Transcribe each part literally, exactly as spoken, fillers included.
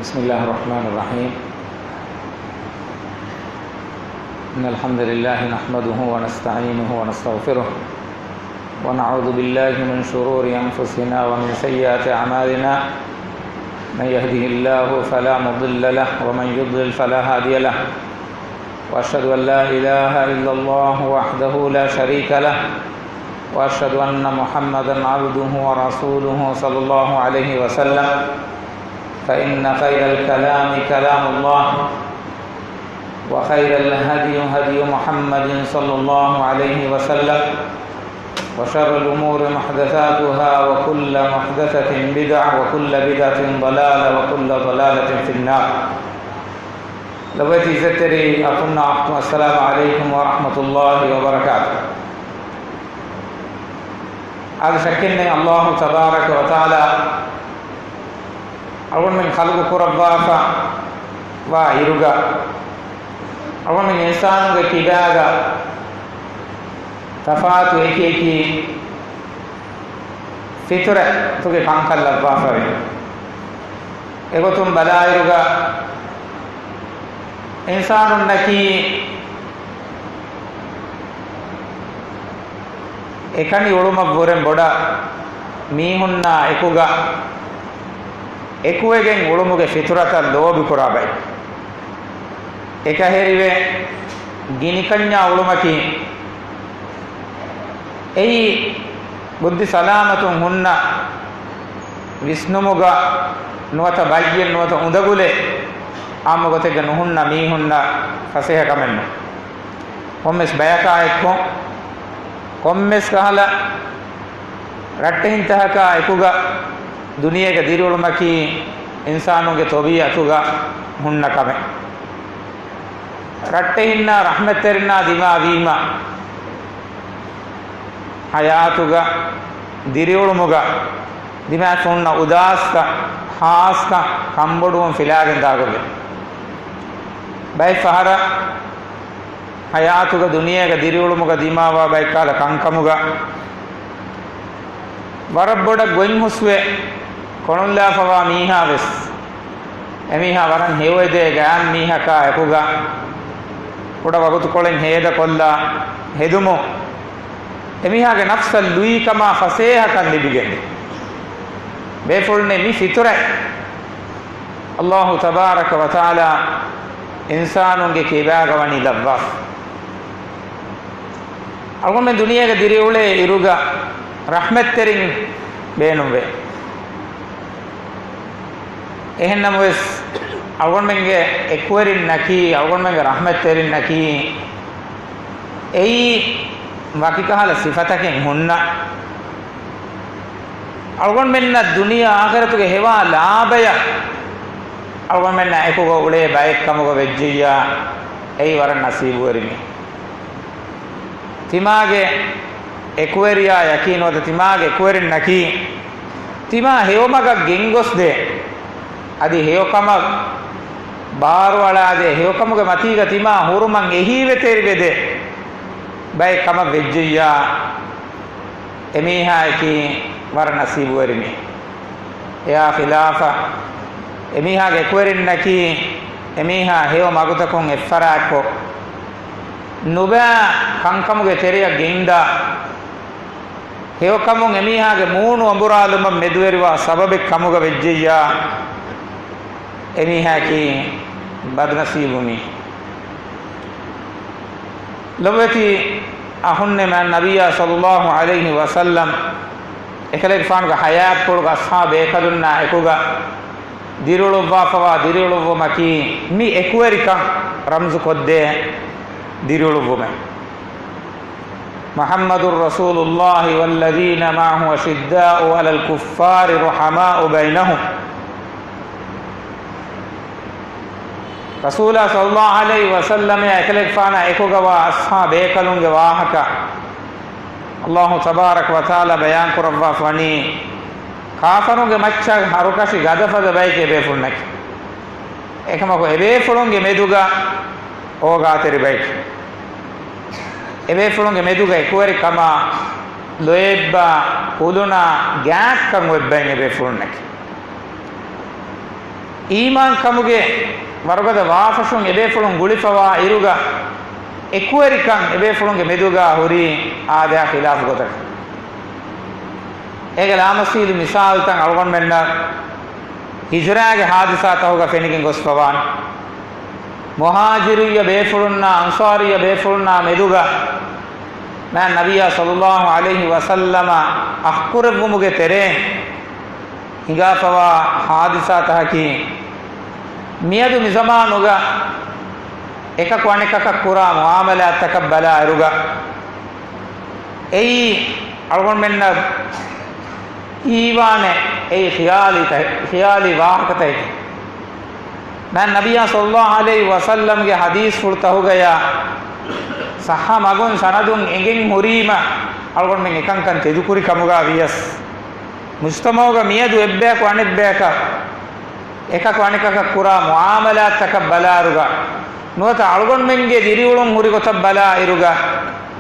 بسم الله الرحمن الرحيم. إن الحمد لله نحمده ونستعينه ونستغفره، ونعوذ بالله من شرور أنفسنا ومن سيئات أعمالنا. من يهده الله فلا مضل له، ومن يضلل فلا هادي له. وأشهد أن لا إله إلا الله وحده لا شريك له، وأشهد أن محمدا عبده ورسوله صلى الله عليه وسلم، فإن خير الكلام كلام الله، وخير الهدي هدي محمد صلى الله عليه وسلم، وشر الأمور محدثاتها، وكل محدثة بدعة، وكل بدعة ضلالة، وكل ضلالة في النار. ލޮބުވެތި އިއްޒަތްތެރި އަޚުންނާ އުޚްތުން، އައްސަލާމު ޢަލައިކުމް ވަރަޙްމަތުﷲި ވަބަރަކާތުހު. އާދެ، ޝައްކެއްނެތް، ﷲ ތަބާރަކަ ވަތަޢާލާ އަޅުގަނޑުމެން ޚަލްޤު ކުރައްވާފަ ވާ އިރުގަ، އަޅުގަނޑުމެން އިންސާނުންގެ ކިބާގަ ތަފާތު އެކި އެކި ފިޠުރަތުގެ ކަންކަން ލައްވާފަވޭ. އެގޮތުން ބަލާއިރުގަ އިންސާނުންނަކީ އެކަނި އުޅުމަށްވުރެން ބޮޑަށް މީހުންނާ އެކުގަ އެކުވެގެން އުޅުމުގެ ފިޠުރަތަށް ލޯބިކުރާ ބައެއް. އެކަހެރިވެ، ގިނިކަންޏާ އުޅުމަކީ، އެއީ ބުއްދި ސަލާމަތުން ހުންނަ ވިސްނުމުގަ ނުވަތަ ބައްޔެއް ނުވަތަ އުނދަގުލެއް އާއްމު ގޮތެއްގަ ނުހުންނަ މީހުންނަށް ފަސޭހަ ކަމެއް ނޫން. ކޮންމެސް ބަޔަކާ އެއްކޮށް، ކޮންމެސް ކަހަލަ ރައްޓެހިންތަކާ އެކުގަ ދުނިޔޭގަ ދިރިއުޅުމަކީ އިންސާނުންގެ ޠަބީޢަތުގަ ހުންނަ ކަމެއް. ރައްޓެހިންނާ ރަޙްމަތްތެރިންނާ ދިމާވީމަ، ޙަޔާތުގަ ދިރިއުޅުމުގަ ދިމާވެފަ ހުންނަ އުދާސްކަން، ހާސްކަން، ކަންބޮޑުވުން ފިލާގެން ދާކޮށްލެވޭ. ބައެއް ފަހަރަށް ޙަޔާތުގަ ދުނިޔޭގަ ދިރިއުޅުމުގަ ދިމާވާ ބައެއްކަހަލަ ކަންކަމުގަ ވަރަށް ބޮޑަށް ގޮތްހުސްވެ ކޮޅުންލާފަވާ މީހާވެސް، އެމީހާ ވަރަށް ހެޔޮއެދޭ ގާތް މީހަކާ އެކުގަ ކުޑަ ވަގުތުކޮޅެއް ހޭދަކޮށްލާ ހެދުމުން، އެމީހާގެ ނަފްސަށް ލުއިކަމާ ފަސޭހަކަން ލިބިގެންދޭ. ބޭފުޅުންނޭ، މި ފިޠުރަތް ﷲ ތަބާރަކަ ވަތަޢާލާ އިންސާނުންގެ ކިބާގަ ވަނީ ލައްވާފަ. އަޅުގަނޑުމެން ދުނިޔޭގަ ދިރިއުޅޭ އިރުގަ ރަޙްމަތްތެރިން ބޭނުންވޭ. އެހެންނަމަވެސް، އަޅުގަނޑުމެންގެ އެކުވެރިންނަކީ، އަޅުގަނޑުމެންގެ ރަޙްމަތްތެރިންނަކީ، އެއީ ވަކިކަހަލަ ސިފަތަކެއް ހުންނަ، އަޅުގަނޑުމެންނަށް ދުނިޔެ އާޚިރަތުގެ ހެވާ ލާބަޔަށް އަޅުގަނޑުމެންނާ އެކުގަ އުޅޭ ބައެއް ކަމުގަ ވެއްޖެއްޔާ، އެއީ ވަރަށް ނަސީބުވެރި މީހެއް. ތިމާގެ އެކުވެރިޔާއަކީ ނުވަތަ ތިމާގެ އެކުވެރިންނަކީ، ތިމާ ހެޔޮމަގަށް ގެންގޮސްދޭ، އަދި ހެޔޮކަމަށް ބާރުއަޅާދޭ، ހެޔޮކަމުގެ މަތީގަ ތިމާ ހުރުމަށް އެހީވެތޭރިވެދޭ ބައެއް ކަމަށް ވެއްޖެއްޔާ، އެމީހާއަކީ ވަރަށް ނަސީބުވެރި މީހެއް. އެއާ ޚިލާފަށް، އެމީހާގެ އެކުވެރިންނަކީ، އެމީހާ ހެޔޮ މަގުތަކުން އެއްފަރާތްކޮށް، ނުބައި ކަންކަމުގެ ތެރެއަށް ގެންދާ، ހެޔޮކަމުން އެމީހާގެ މޫނު އަނބުރާލުމަށް މެދުވެރިވާ ސަބަބެއް ކަމުގަ ވެއްޖެއްޔާ، އެމީހާއަކީ ބަދުނަސީބު މީހެއް. ލޮބުވެތި އަޚުންނޭ، މާތް ނަބިއްޔާ ޞައްލައްލާހު ޢަލައިހި ވަސައްލަމް އެކަލޭގެފާނުގެ ޙަޔާތްޕުޅުގަ އަޞްޙާބު ބޭކަލުންނާ އެކުގަ ދިރިއުޅުއްވާފަވާ ދިރިއުޅުއްވުމަކީ މި އެކުވެރިކަން ރަމްޒުކޮށްދޭ ދިރިއުޅުއްވުމެއް. محمد رسول الله والذين معه أشداء على الكفار رحماء بينهم. ރަސޫލާ ޞައްލައްލާހު ޢަލައިހި ވަސައްލަމައާ އެކަލޭގެފާނާ އެކުގަވާ އަޞްޙާބު ބޭކަލުންގެ ވާހަކަ ﷲ ތަބާރަކަ ވަތަޢާލާ ބަޔާން ކުރައްވާފަ ވަނީ، ކާފަރުންގެ މައްޗަށް ހަރުކަށި ގަދަފަދަ ބައެކޭ ބޭފުޅުންނަކީ. އެކަމަކު އެބޭފުޅުންގެ މެދުގަ އޯގާތެރި ބައެކޭ. އެބޭފުޅުންގެ މެދުގަ އެކުވެރިކަމާ، ލޯތްބާ، ކުލުނާ، ގާތްކަން އޮތް ބައެއް އެބޭފުޅުންނަކީ. އީމާންކަމުގެ ވަރުގަދަ ވާފަށުން އެބޭފުޅުން ގުޅިފަވާ އިރުގަ، އެކުވެރިކަން އެބޭފުޅުންގެ މެދުގަ ހުރީ އާދަޔާ ޚިލާފު ގޮތަކަށް. އޭގެ ލާމަސީލު މިސާލުތައް އަޅުގަނޑުމެންނަށް ހިޖުރާގެ ހާދިސާތަކުގަ ފެނިގެން ގޮސްފަވާނެ. މުހާޖިރުއްޔަ ބޭފުޅުންނާ އަންޞާރިއްޔަ ބޭފުޅުންނާ މެދުގަ މާތް ނަބިއްޔާ ޞައްލައްލާހު ޢަލައިހި ވަސައްލަމަ އަޚްކުރެއްވުމުގެ ތެރޭ ހިނގާފަވާ ހާދިސާތަކަކީ، މިއަދު މިޒަމާނުގަ އެކަކު އަނެކަކަށް ކުރާ މުޢާމަލާތްތަކަށް ބަލާއިރުގަ، އެއީ އަޅުގަނޑުމެންނަށް ހީވާނެ އެއީ ޚިޔާލީ ތަ-، ޚިޔާލީ ވާހަކަތަކެއް. މާތް ނަބިއްޔާ ޞައްލައްލާހު ޢަލައިހި ވަސައްލަމްގެ ޙަދީޘްފުޅުތަކުގަޔާ ޞައްޙަ މަގުން ސަނަދުން އެނގެން ހުރީމަ، އަޅުގަނޑުމެން އެކަންކަން ތެދުކުރި ކަމުގަ ވިޔަސް، މުޖްތަމަޢުގަ މިއަދު އެއްބަޔަކު އަނެއްބަޔަކަށް އެކަކު އަނެކަކަށް ކުރާ މުޢާމަލާތްތަކަށް ބަލާއިރުގަ، ނުވަތަ އަޅުގަނޑުމެންގެ ދިރިއުޅުން ހުރި ގޮތަށް ބަލާއިރުގަ،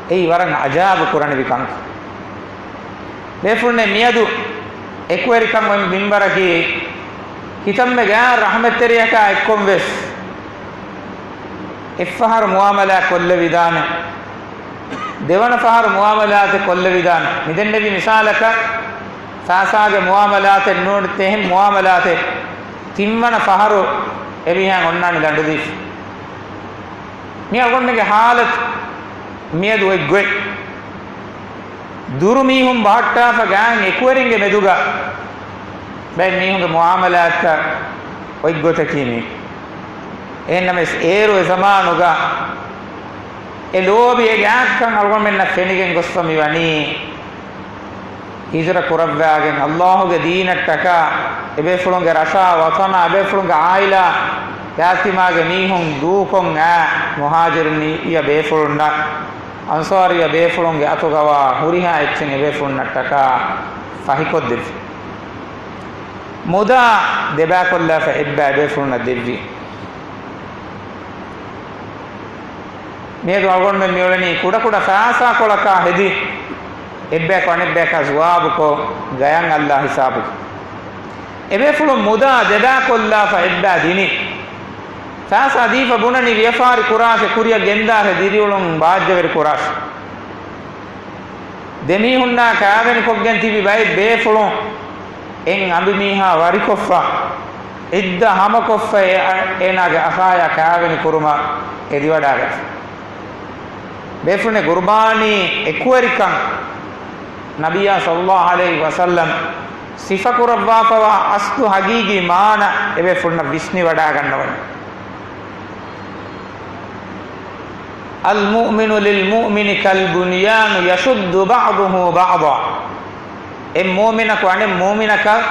އެއީ ވަރަށް ޢަޖާއިބު ކުރަނިވި ކަންކަން. ބޭފުޅުންނޭ، މިއަދު އެކުވެރިކަން އޮތް މިންވަރަކީ، ކިތަންމެ ގާތް ރަޙްމަތްތެރިޔަކާ އެއްކޮށްވެސް އެއްފަހަރު މުޢާމަލާތް ކޮށްލެވިދާނެ. ދެވަނަ ފަހަރު މުޢާމަލާތެއް ކޮށްލެވިދާނެ. މިދެންނެވި މިސާލަކަށް، ފައިސާގެ މުޢާމަލާތެއް ނޫން، އެހެން މުޢާމަލާތެއް ތިންވަނަ ފަހަރު އެމީހާ އޮންނާނީ ލަނޑުދީފަ. މި އަޅުގަނޑުމެންގެ ޙާލަތު މިއަދު އޮތް ގޮތް. ދުރު މީހުން ބަހައްޓާފަ ގާތް އެކުވެރިންގެ މެދުގަ ބައެއް މީހުންގެ މުޢާމަލާތްތައް އޮތް ގޮތަކީ މީ. އެހެންނަމަވެސް، އޭރު އެ ޒަމާނުގަ އެ ލޯބި އެ ގާތްކަން އަޅުގަނޑުމެންނަށް ފެނިގެން ގޮސްފަ މިވަނީ، ހިޖުރަ ކުރައްވާގެން އައްލާހުގެ ދީނަށްޓަކާ، އެބޭފުޅުންގެ ރަށާ ވަޠަނާ، އެބޭފުޅުންގެ ޢާއިލާ، ޔަތީމާގެ މީހުން ދޫކޮށް އައި، މުހާޖިރުން ވިޔަ ބޭފުޅުންނަށް، އަންޞާރިއްޔަ ބޭފުޅުންގެ އަތުގަވާ ހުރިހާ އެއްޗެއް އެބޭފުޅުންނަށްޓަކާ ފަހިކޮށްދެއްވި. މުދާ ދެބައިކޮށްލާފަ އެއްބައި ބޭފުޅުންނަށް ދެއްވި. މިއަދު އަޅުގަނޑުމެން މިއުޅެނީ ކުޑަކުޑަ ފައިސާކޮޅަކާ ހެދި، އެއްބަޔަކު އަނެއްބަޔަކާ ޖުވާބުކޮށް، ގަޔަން އައްލާ ހިސާބުގަ. އެބޭފުޅުން މުދާ ދެބައިކޮށްލާފަ އެއްބައި ދިނީ. ފައިސާ ދީފަ ބުނަނީ ވިޔަފާރި ކުރާށޭ، ކުރިއަށް ގެންދާށޭ، ދިރިއުޅުން ބާއްޖަވެރި ކުރާށޭ. ދެމީހުންނާ ކާވެނިކޮށްގެން ތިބި ބައެއް ބޭފުޅުން އެއް އަނބިމީހާ ވަރިކޮށްފަ، ޢިއްދަ ހަމަކޮށްފަ އެ-، އޭނާގެ އަޚާޔާ ކާވެނި ކުރުމަށް އެދިވަޑާގަތީ. ބޭފުޅުންނޭ، ޤުރުބާނީ އެކުވެރިކަން ނަބިއްޔާ ޞައްލައްލާހު ޢަލައިހި ވަސައްލަމް ސިފަކުރައްވާފަވާ އަސްލު ޙަޤީޤީ މާނަ އެބޭފުޅުންނަށް ވިސްނިވަޑާގަންނަވަނީ. المؤمن للمؤمن كالبنيان يشد بعضه بعضا. އެއް މުއުމިނަކު އަނެއް މުއުމިނަކަށް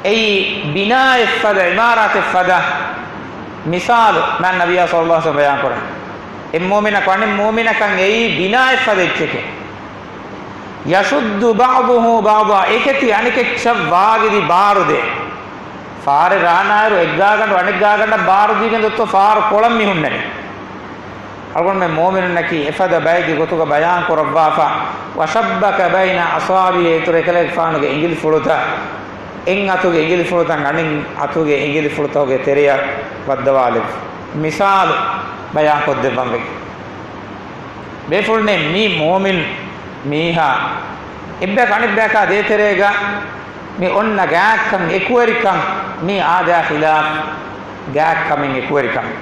އެއީ ބިނާއެއްފަދަ، ޢިމާރާތެއްފަދަ މިސާލު މާތް ނަބިއްޔާ ޞައްލައްލާހު ޢަލައިހި ވަސައްލަމް ބަޔާންކުރަނީ. އެއް މުއުމިނަކު އަނެއް މުއުމިނަކަށް އެއީ ބިނާއެއްފަދަ އެއްޗެކޭ. يشد بعضه بعضا، އެކެތި އަނެކެއްޗަށް ވާގިދި ބާރުދޭ. ފާރެއް ރާނާއިރު އެއްގާގަނޑު އަނެއްގާގަނޑަށް ބާރުދީގެން ދޮއްތޯ ފާރު ކޮޅަށް މި ހުންނަނީ. އަޅުގަނޑުމެން މުއުމިނުންނަކީ އެފަދަ ބައެއްގެ ގޮތުގަ ބަޔާން ކުރައްވާފަ، وشبك بين أصابعه، އިތުރު އެކަލޭގެފާނުގެ އިނގިލިފުޅުތައް، އެއް އަތުގެ އިނގިލިފުޅުތައް އަނެއް އަތުގެ އިނގިލިފުޅުތަކުގެ ތެރެޔަށް ވައްދަވާލެއްވި. މިސާލު ބަޔާންކޮށްދެއްވަން ވެގެން. ބޭފުޅުންނޭ، މި މުއުމިން މީހާ އެއްބަޔަކު އަނެއްބަޔަކާ ދޭތެރޭގަ މި އޮންނަ ގާތްކަން، އެކުވެރިކަން، މީ އާދަޔާ ޚިލާފް ގާތްކަމެއް، އެކުވެރިކަމެއް.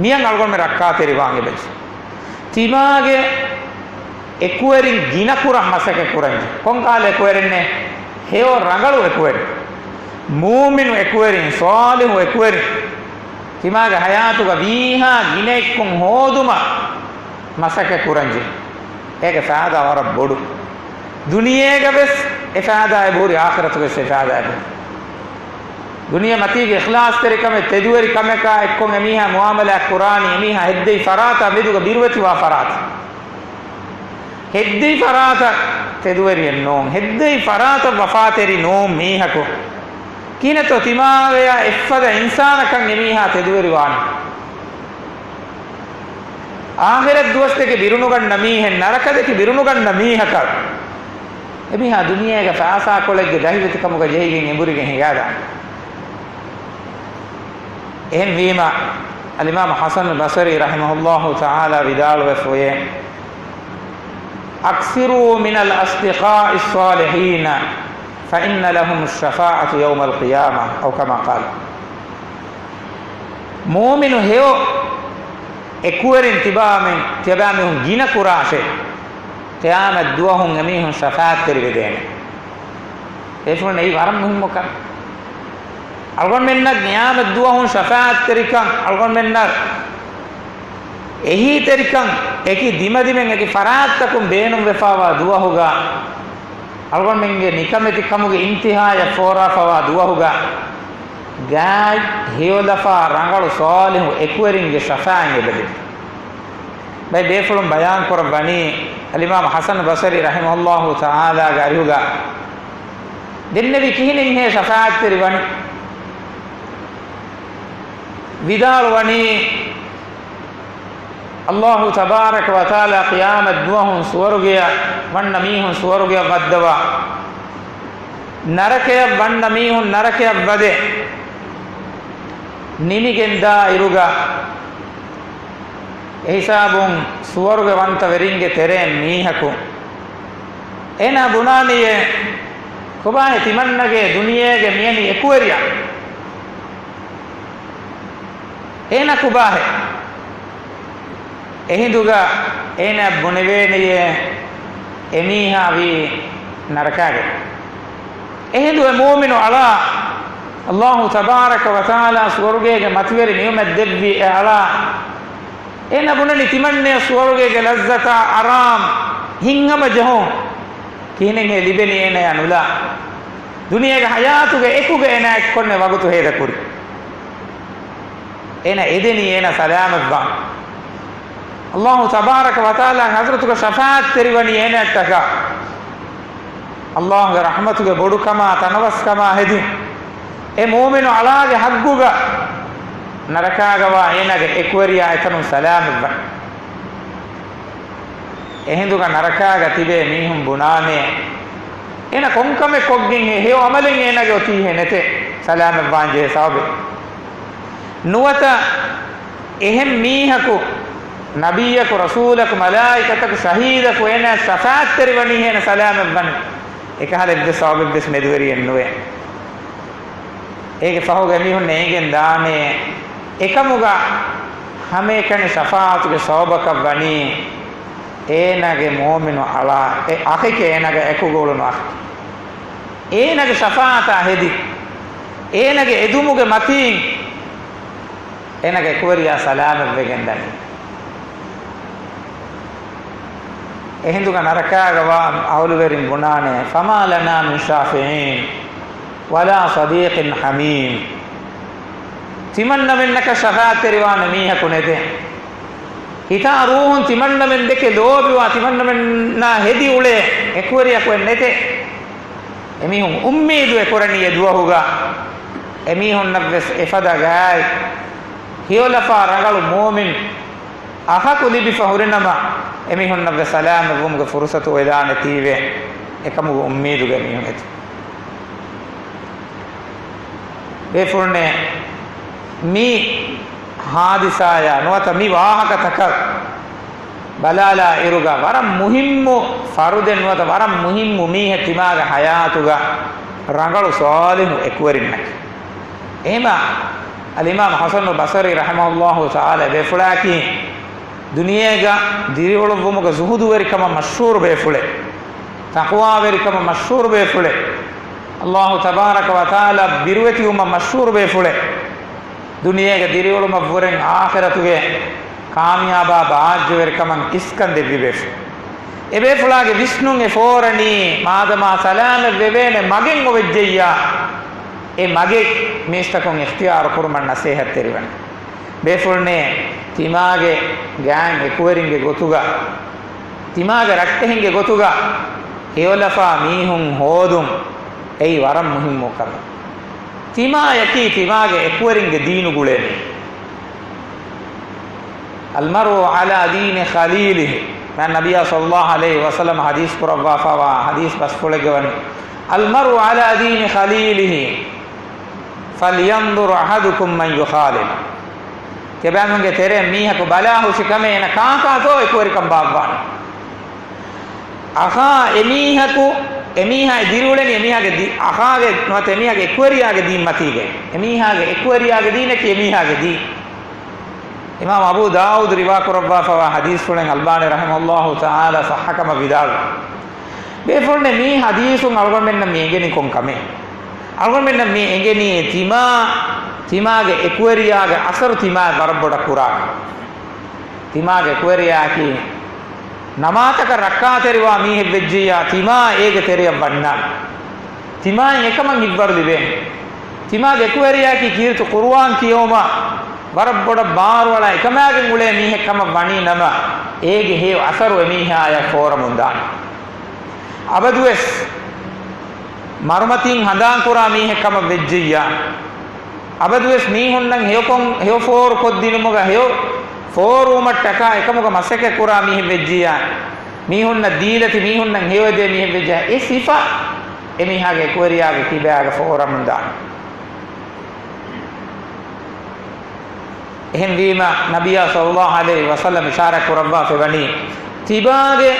މިއަށް އަޅުގަނޑުމެން ރައްކާތެރިވާން އެބަޖެ. ތިމާގެ އެކުވެރިން ގިނަ ކުރަން މަސައްކަތް ކުރަންޖެ. ކޮންކަހަލަ އެކުވެރިންނޭ؟ ހެޔޮ ރަނގަޅު އެކުވެރިން، މުއުމިނު އެކުވެރިން، ޞާލިޙު އެކުވެރިން. ތިމާގެ ޙަޔާތުގަ ވީހާ ގިނައެއްކޮށް ހޯދުމަށް މަސައްކަތް ކުރަންޖެ. އޭގެ ފައިދާ ވަރަށް ބޮޑު. ދުނިޔޭގަ ވެސް އެ ފައިދާ އެބަހުރި، އާޚިރަތުގަ ވެސް އެ ފައިދާ އެބަހުރި. ދުނިޔެ މަތީގެ އިޚްލާޞްތެރިކަމެއް، ތެދުވެރި ކަމަކާ އެއްކޮށް އެމީހާ މުޢާމަލާތް ކުރާނީ، އެމީހާ ހެއްދެވި ފަރާތާ މެދުގަ ބިރުވެތިވާ ފަރާތަށް. ހެއްދެވި ފަރާތަށް ތެދުވެރިއެއް ނޫން، ހެއްދެވި ފަރާތަށް ވަފާތެރި ނޫން މީހަކު. ކިހިނެއްތޯ ތިމާވެޔާ އެއްފަދަ އިންސާނަކަށް އެމީހާ ތެދުވެރިވާނީ؟ އާޚިރަތް ދުވަސްދެކެ ބިރުނުގަންނަ މީހެއް، ނަރަކަދެކެ ބިރުނުގަންނަ މީހަކަށް އެމީހާ ދުނިޔޭގަ ފައިސާކޮޅެއްގެ ދަހިވެތިކަމުގަ ޖެހިގެން އެނބުރިގެން ހިނގާދާނެ. އެހެންވީމަ، އަލްއިމާމު ޙަސަނު ބަޞަރީ ރަޙިމަހުﷲ ތަޢާލާ ވިދާޅުވެފައިވޭ، "أكثروا من الأصدقاء الصالحين فإن لهم الشفاعة يوم القيامة"، أو كما قال. މޫމިނު ހެޔޮ އެކުވެރިން ތިބާމެން، ތިޔަބައިމީހުން ގިނަ ކުރާށޭ، ޤިޔާމަތް ދުވަހުން އެމީހުން ޝަފާޢަތްތެރިވެދޭނެ. ބޭފުޅުން އެއީ ވަރަށް މުހިއްމު ކަމެއް. އަޅުގަނޑުމެންނަށް ޤިޔާމަތް ދުވަހުން ޝަފާޢަތްތެރިކަން، އަޅުގަނޑުމެންނަށް އެހީތެރިކަން އެކި ދިމަދިމެން އެކި ފަރާތްތަކުން ބޭނުންވެފައިވާ ދުވަހުގަ، އަޅުގަނޑުމެންގެ ނިކަމެތި ކަމުގެ އިންތިހާޔަށް ފޯރާފައިވާ ދުވަހުގަ، ގާތް ހެޔޮލަފާ ރަނގަޅު ޞާލިޙު އެކުވެރިންގެ ޝަފާޢަތް އެބަލިބި. ބައެއް ބޭފުޅުން ބަޔާން ކުރައްވަނީ، އަލްއިމާމު ޙަސަނު ބަޞަރީ ރަޙިމަހުﷲ ތަޢާލާގެ އަރިހުގަ ދެންނެވި ކިހިނެއްހޭ ޝަފާޢަތްތެރިވަނީ؟ ވިދާޅުވަނީ، ﷲ ތަބާރަކަ ވަތަޢާލާ ޤިޔާމަތް ދުވަހުން ސުވަރުގެއަށް ވަންނަ މީހުން ސުވަރުގެއަށް ވައްދަވާ، ނަރަކަޔަށް ވަންނަ މީހުން ނަރަކަޔަށް ވަދެ ނިމިގެންދާ އިރުގަ، އެހިސާބުން ސުވަރުގެވަންތަވެރިންގެ ތެރޭން މީހަކު އޭނާ ބުނާނީއޭ، ކޮބާހޭ ތިމަންނަގެ ދުނިޔޭގެ މިޔަނި އެކުވެރިޔާ؟ އޭނާ ކޮބާހޭ؟ އެހިނދުގަ އޭނާ ބުނެވޭނެޔޭ، އެމީހާ ވީ ނަރަކާގެ. އެހިނދު އެ މުއުމިނު އަޅާ، ﷲ ތަބާރަކަ ވަތަޢާލާ ސުވަރުގޭގެ މަތިވެރި ނިޢުމަތް ދެއްވި އެ އަޅާ، އޭނާ ބުނަނީ ތިމަންނަޔަށް ސުވަރުގޭގެ ލައްޒަތާ އަރާމް ހިތްހަމަޖެހުން ކިހިނެއްހޭ ލިބެނީ އޭނަޔާ ނުލާ؟ ދުނިޔޭގެ ޙަޔާތުގެ އެކުގަ އޭނާ އެއްކޮންނެ ވަގުތު ހޭދަކުރި. އޭނަ އެދެނީ އޭނަ ސަލާމަތްވާން. ﷲ ތަބާރަކަ ވަތަޢާލާގެ ޙަޟްރަތުގަ ޝަފާޢަތްތެރިވަނީ އޭނައަށްޓަކާ. ﷲގެ ރަޙްމަތުގެ ބޮޑުކަމާ ތަނަވަސްކަމާ ހެދި، އެ މުއުމިނު އަޅާގެ ޙައްޤުގަ ނަރަކާގަވާ އޭނާގެ އެކުވެރިޔާ އެތަނުން ސަލާމަތްވަން. އެހިނދުގަ ނަރަކާގަ ތިބޭ މީހުން ބުނާނޭ، އޭނަ ކޮންކަމެއް ކޮށްގެންހޭ، ހެޔޮ ޢަމަލެއް އޭނާގެ އޮތީހޭ ނެތޭ ސަލާމަތްވާންޖެހޭ ސަބަބެއް. ނުވަތަ އެހެން މީހަކު، ނަބިއްޔަކު، ރަސޫލަކު، މަލާއިކަތަކު، ޝަހީދަކު އޭނާ ޝަފާޢަތްތެރިވަނީހޭ އޭނަ ސަލާމަތްވަން، އެކަހަލަ އެއްވެސް ސަބަބެއްވެސް މެދުވެރިއެއް ނުވޭ. އޭގެ ފަހުގަ އެމީހުންނަށް އެނގެން ދާނެ، އެކަމުގަ ހަމައެކަނި ޝަފާޢަތުގެ ސަބަބަކަށް ވަނީ، އޭނާގެ މުއުމިނު އަޅާ، އެ އަޚެކޭ، އޭނާގެ އެކުގަ އުޅުނު އަޚެކޭ. އޭނާގެ ޝަފާޢަތާ ހެދި، އޭނާގެ އެދުމުގެ މަތީން، އޭނާގެ އެކުވެރިޔާ ސަލާމަތްވެގެން ދަނީ. އެހިނދުގަ ނަރަކާގަވާ އަހުލުވެރިން ބުނާނެ، "فما لنا من شافعين ولا صديق حميم." ތިމަންނަމެންނަކަށް ޝަފާޢަތްތެރިވާނެ މީހަކު ނެތޭ. ހިތާ ރޫޙުން ތިމަންނަމެން ދެކެ ލޯބިވާ، ތިމަންނަމެންނާ ހެދި އުޅޭ އެކުވެރިޔަކު ނެތޭ. އެމީހުން އުއްމީދު އެކުރަނީ އެ ދުވަހުގަ އެމީހުންނަށްވެސް އެފަދަ ގާތް ހެޔޮލަފާ ރަނގަޅު މުއުމިން އަޚަކު ލިބިފަ ހުރިނަމަ، އެމީހުންނަށްވެސް ސަލާމަތްވުމުގެ ފުރުޞަތު އޮވެދާނެތީވެ، އެކަމުގެ އުއްމީދުގަ އެމީހުން އެތި. ބޭފުޅުންނޭ، މި ހާދިސާޔާ ނުވަތަ މި ވާހަކަތަކަށް ބަލާލާ އިރުގަ ވަރަށް މުހިއްމު ފަރުދެއް ނުވަތަ ވަރަށް މުހިއްމު މީހެއް ތިމާގެ ޙަޔާތުގަ ރަނގަޅު ޞާލިޙު އެކުވެރިންނަކީ. އެހެމަ އަލްއިމާމު ޙަސަނު ބަޞަރީ ރަޙިމަހުﷲ ތަޢާލާ ބޭފުޅާއަކީ ދުނިޔޭގަ ދިރިއުޅުއްވުމުގަ ޒުހުދުވެރިކަމަށް މަޝްހޫރު ބޭފުޅެއް، ތަޤްވާވެރިކަމަށް މަޝްހޫރު ބޭފުޅެއް، ﷲ ތަބާރަކަ ވަތަޢާލާ ބިރުވެތިވުމަށް މަޝްހޫރު ބޭފުޅެއް، ދުނިޔޭގެ ދިރިއުޅުމަށްވުރެން އާޚިރަތުގެ ކާމިޔާބާ ބާއްޖަވެރިކަމަށް އިސްކަން ދެއްވި ބޭފުޅެއް. އެބޭފުޅާގެ ވިސްނުން އެ ފޯރަނީ، މާދަމާ ސަލާމަތް ވެވޭނެ މަގެއް އޮވެއްޖެއްޔާ، އެ މަގެއް މީސްތަކުން އިޚްތިޔާރު ކުރުމަށް ނަސޭހަތްތެރިވަނީ. ބޭފުޅުންނޭ، ތިމާގެ ގާތް އެކުވެރިންގެ ގޮތުގަ، ތިމާގެ ރައްޓެހިންގެ ގޮތުގަ ހެޔޮލަފާ މީހުން ހޯދުން، އެއީ ވަރަށް މުހިއްމު ކަމެއް. ތިމާޔަކީ ތިމާގެ އެކުވެރިންގެ ދީނު ގުޅޭ މީހުން. المرء على دين خليله. މާތް ނަބިއްޔާ ޞައްލައްލާހު ޢަލައިހި ވަސައްލަމަ ޙަދީޘް ކުރައްވާފައިވާ ޙަދީޘް ބަސްފުޅެއްގަ ވަނީ، المرء على دين خليله. فلينظر أحدكم من يخالل. ތިޔަބައިމީހުންގެ ތެރެއިން މީހަކު ބަލާހުށި ކަމޭ އޭނަ ކާކާތޯ އެކުވެރިކަން ބާއްވާނީ. އަޚާ އެމީހަކު، އެމީހާ ދިރިއުޅެނީ އެމީހާގެ ދީ-، އަޚާގެ ނުވަތަ އެމީހާގެ އެކުވެރިޔާގެ ދީން މަތީގައި. އެމީހާގެ އެކުވެރިޔާގެ ދީނަކީ އެމީހާގެ ދީން. އިމާމު އަބޫ ދާއޫދު ރިވާ ކުރައްވާފަވާ ޙަދީޘްފުޅެއް އަލްބާނީ ރަޙިމަހުﷲ ތަޢާލާ ޞައްޙަ ކަމަށް ވިދާޅުވި. ބޭފުޅުންނޭ މި ޙަދީޘުން އަޅުގަނޑުމެންނަށް މި އެނގެނީ ކޮން ކަމެއް؟ އަޅުގަނޑުމެންނަށް މި އެނގެނީ ތިމާ، ތިމާގެ އެކުވެރިޔާގެ އަސަރު ތިމާއަށް ވަރަށް ބޮޑަށް ކުރާކަން. ތިމާގެ އެކުވެރިޔާއަކީ ނަމާދުތަކަށް ރައްކާތެރިވާ މީހެއް ވެއްޖިއްޔާ، ތިމާ އޭގެ ތެރެއަށް ވަންނާނެ. ތިމާއިން އެކަމަށް ހިތްވަރު ލިބޭނެ. ތިމާގެ އެކުވެރިޔާއަކީ ކީރިތި ޤުރުއާން ކިޔެވުމަށް ވަރަށް ބޮޑަށް ބާރުއަޅާ އެކަމާގެން އުޅޭ މީހެއް ކަމަށް ވަނީ ނަމަ، އޭގެ ހެޔޮ އަސަރު އެމީހާއަށް ފޯރަމުން ދާނެ. އަބަދުވެސް މަރުމަތީން ހަނދާން ކުރާ މީހެއް ކަމަށް ވެއްޖިއްޔާ، އަބަދުވެސް މީހުންނަށް ހެޔޮކޮށް، ހެޔޮ ފޯރު ކޮށްދިނުމުގަ، ހެޔޮ ފޯރުވުމަށްޓަކާ އެކަމުގަ މަސައްކަތް ކުރާ މީހެއް ވެއްޖިއްޔާ، މީހުންނަށް ދީލަތި މީހުންނަށް ހެޔޮއެދޭ މީހެއް ވެއްޖިއްޔާ، އެ ސިފަ އެމީހާގެ އެކުވެރިޔާގެ ކިބާގަ ފޯރަމުން ދާނެ. އެހެންވީމަ، ނަބިއްޔާ ޞައްލައްލާހު ޢަލައިހި ވަސައްލަމް އިޝާރާތް ކުރައްވާފައިވަނީ، ތިބާގެ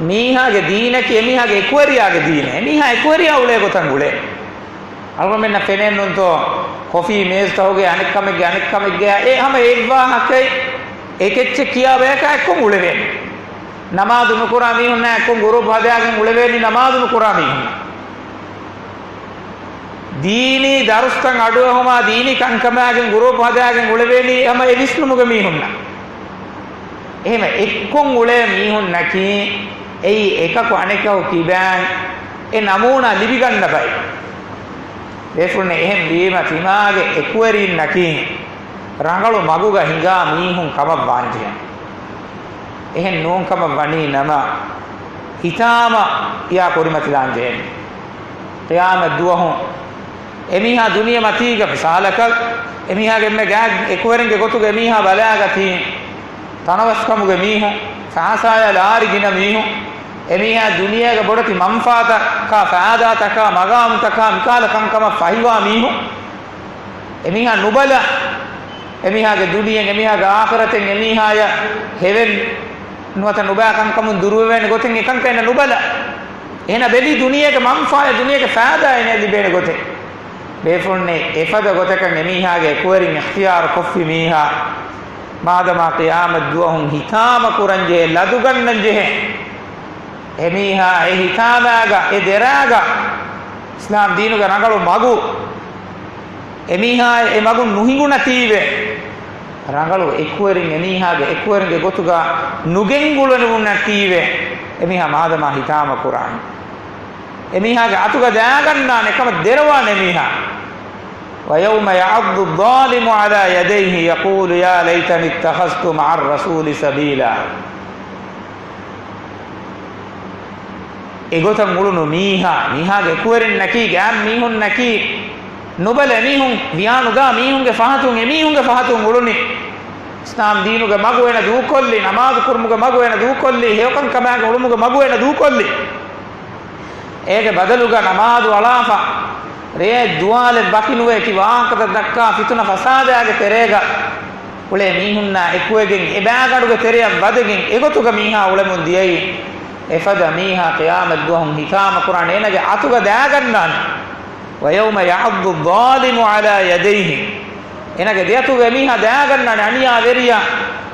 މީހާގެ ދީނަކީ އެމީހާގެ އެކުވެރިޔާގެ ދީނެއް. އެމީހާ އެކުވެރިޔާ އުޅޭ ގޮތަށް އުޅޭ. އަޅުގަނޑުމެންނަށް ފެނޭނުންތޯ، ކޮފީ މޭޒުތަކުގެ އަނެއްކަމެއްގެ އަނެއްކަމެއްގެ އެ ހަމަ އެއްވާހަކައެއް އެކެއްޗެއް ކިޔާ ބަޔަކާ އެއްކޮށް އުޅެވޭނެ. ނަމާދު ނުކުރާ މީހުންނާ އެއްކޮށް ގުރޫޕް ހަދާގެން އުޅެވޭނީ ނަމާދު ނުކުރާ މީހުންނާ. ދީނީ ދަރުސްތައް އަޑުއެހުމާ ދީނީ ކަންކަމާގެން ގުރޫޕް ހަދާގެން އުޅެވޭނީ ހަމަ އެ ވިސްނުމުގެ މީހުންނަށް. އެހެން އެއްކޮށް އުޅޭ މީހުންނަކީ އެއީ އެކަކު އަނެކަކު ކިބައިން އެ ނަމޫނާ ލިބިގަންނަ ބައެއް. ބޭފުޅުން އެހެން ވީމަ ތިމާގެ އެކުވެރީންނަކީ ރަނގަޅު މަގުގަ ހިނގާ މީހުން ކަމަށް ވާންޖެހޭ. އެހެން ނޫން ކަމަށް ވަނީ ނަމަ، ހިތާމަ އިޔާ ކުރިމަތިލާން ޖެހޭނެ. ޤިޔާމަތް ދުވަހު އެމީހާ ދުނިޔެ މަތީގަ މިސާލަކަށް، އެމީހާގެ އެންމެ ގާތް އެކުވެރިންގެ ގޮތުގަ އެމީހާ ބަލާގަތީ، ތަނަވަސްކަމުގެ މީހުން، ފައިސާޔާ ލާރި ގިނަ މީހުން، އެމީހާ ދުނިޔޭގަ ބޮޑެތި މަންފާތަކާ، ފައިދާތަކާ، މަގާމުތަކާ، މިކާލަ ކަންކަމަށް ފަހިވާ މީހުން، އެމީހާ ނުބަލަ، އެމީހާގެ ދުނިޔެއިން، އެމީހާގެ އާޚިރަތެއް، އެމީހާޔަށް ހެވެން ނުވަތަ ނުބައި ކަންކަމުން ދުރުވެވޭނެ ގޮތެއް އެކަންކަން އެންނަ ނުބަލަ. އޭނަ ބެލީ ދުނިޔޭގެ މަންފާޔަށް، ދުނިޔޭގެ ފައިދާ އޭނަ ލިބޭނެ ގޮތެއް. ބޭފުޅުންނޭ އެފަދަ ގޮތަކަށް އެމީހާގެ އެކުވެރިން އިޚްތިޔާރު ކޮށްފި މީހާ، މާދަމާ ޤިޔާމަތް ދުވަހުން ހިތާމަ ކުރަން ޖެހޭ، ލަދުގަންނަން ޖެހޭ. އެމީހާ އެ ހިތާމާގަ، އެ ދެރާގަ، އިސްލާމް ދީނުގެ ރަނގަޅު މަގު، އެމީހާ އެ މަގުން ނުހިނގުނަތީވެ، ރަނގަޅު އެކުވެރިން އެމީހާގެ އެކުވެރިންގެ ގޮތުގަ ނުގެންގުޅެނުނަތީވެ، އެމީހާ މާދަމާ ހިތާމަ ކުރާނެ. އެމީހާގެ އަތުގަ ދާގަންނާނެ، ކަމަށް ދެރަވާނެ އެމީހާ. ويوم يعض الظالم على يديه يقول يا ليتني اتخذت مع الرسول سبيلا. އެގޮތަށް އުޅުނު މީހާ، މީހާގެ އެކުވެރިންނަކީ، ގާތް މީހުންނަކީ، ނުބަލަ މީހުން، ވިޔާނުދާ މީހުންގެ ފަހަތުން، އެމީހުންގެ ފަހަތުން އުޅުނީ. އިސްލާމް ދީނުގެ މަގު އޭނަ ދޫކޮށްލީ، ނަމާދު ކުރުމުގެ މަގު އޭނަ ދޫކޮށްލީ، ހެޔޮކަންކަމާގެ އުޅުމުގެ މަގު އޭނަ ދޫކޮށްލީ. އޭގެ ބަދަލުގަ ނަމާދު އަޅާފަ، ރޭ ދުވާލެއް ވަކިނުވެ ތި ވާހަކަތައް ދައްކާ ފިތުނަ ފަސާދާގެ ތެރޭގަ އުޅޭ މީހުންނާ އެކުވެގެން އެ ބާގަނޑުގެ ތެރެއަށް ވަދެގެން އެގޮތުގަ މީހާ އުޅެމުން ދިޔައީ، އެފަދަ މީހާ ޤިޔާމަތް ދުވަހުން ހިތާމަ ކުރާނެ އޭނަގެ އަތުގަ ދާގަންނާނެ. ويوم يعض الظالم على يديه. އޭނަގެ ދެއަތުގަ އެމީހާ ދާގަންނާނެ، އަނިޔާވެރިޔާ،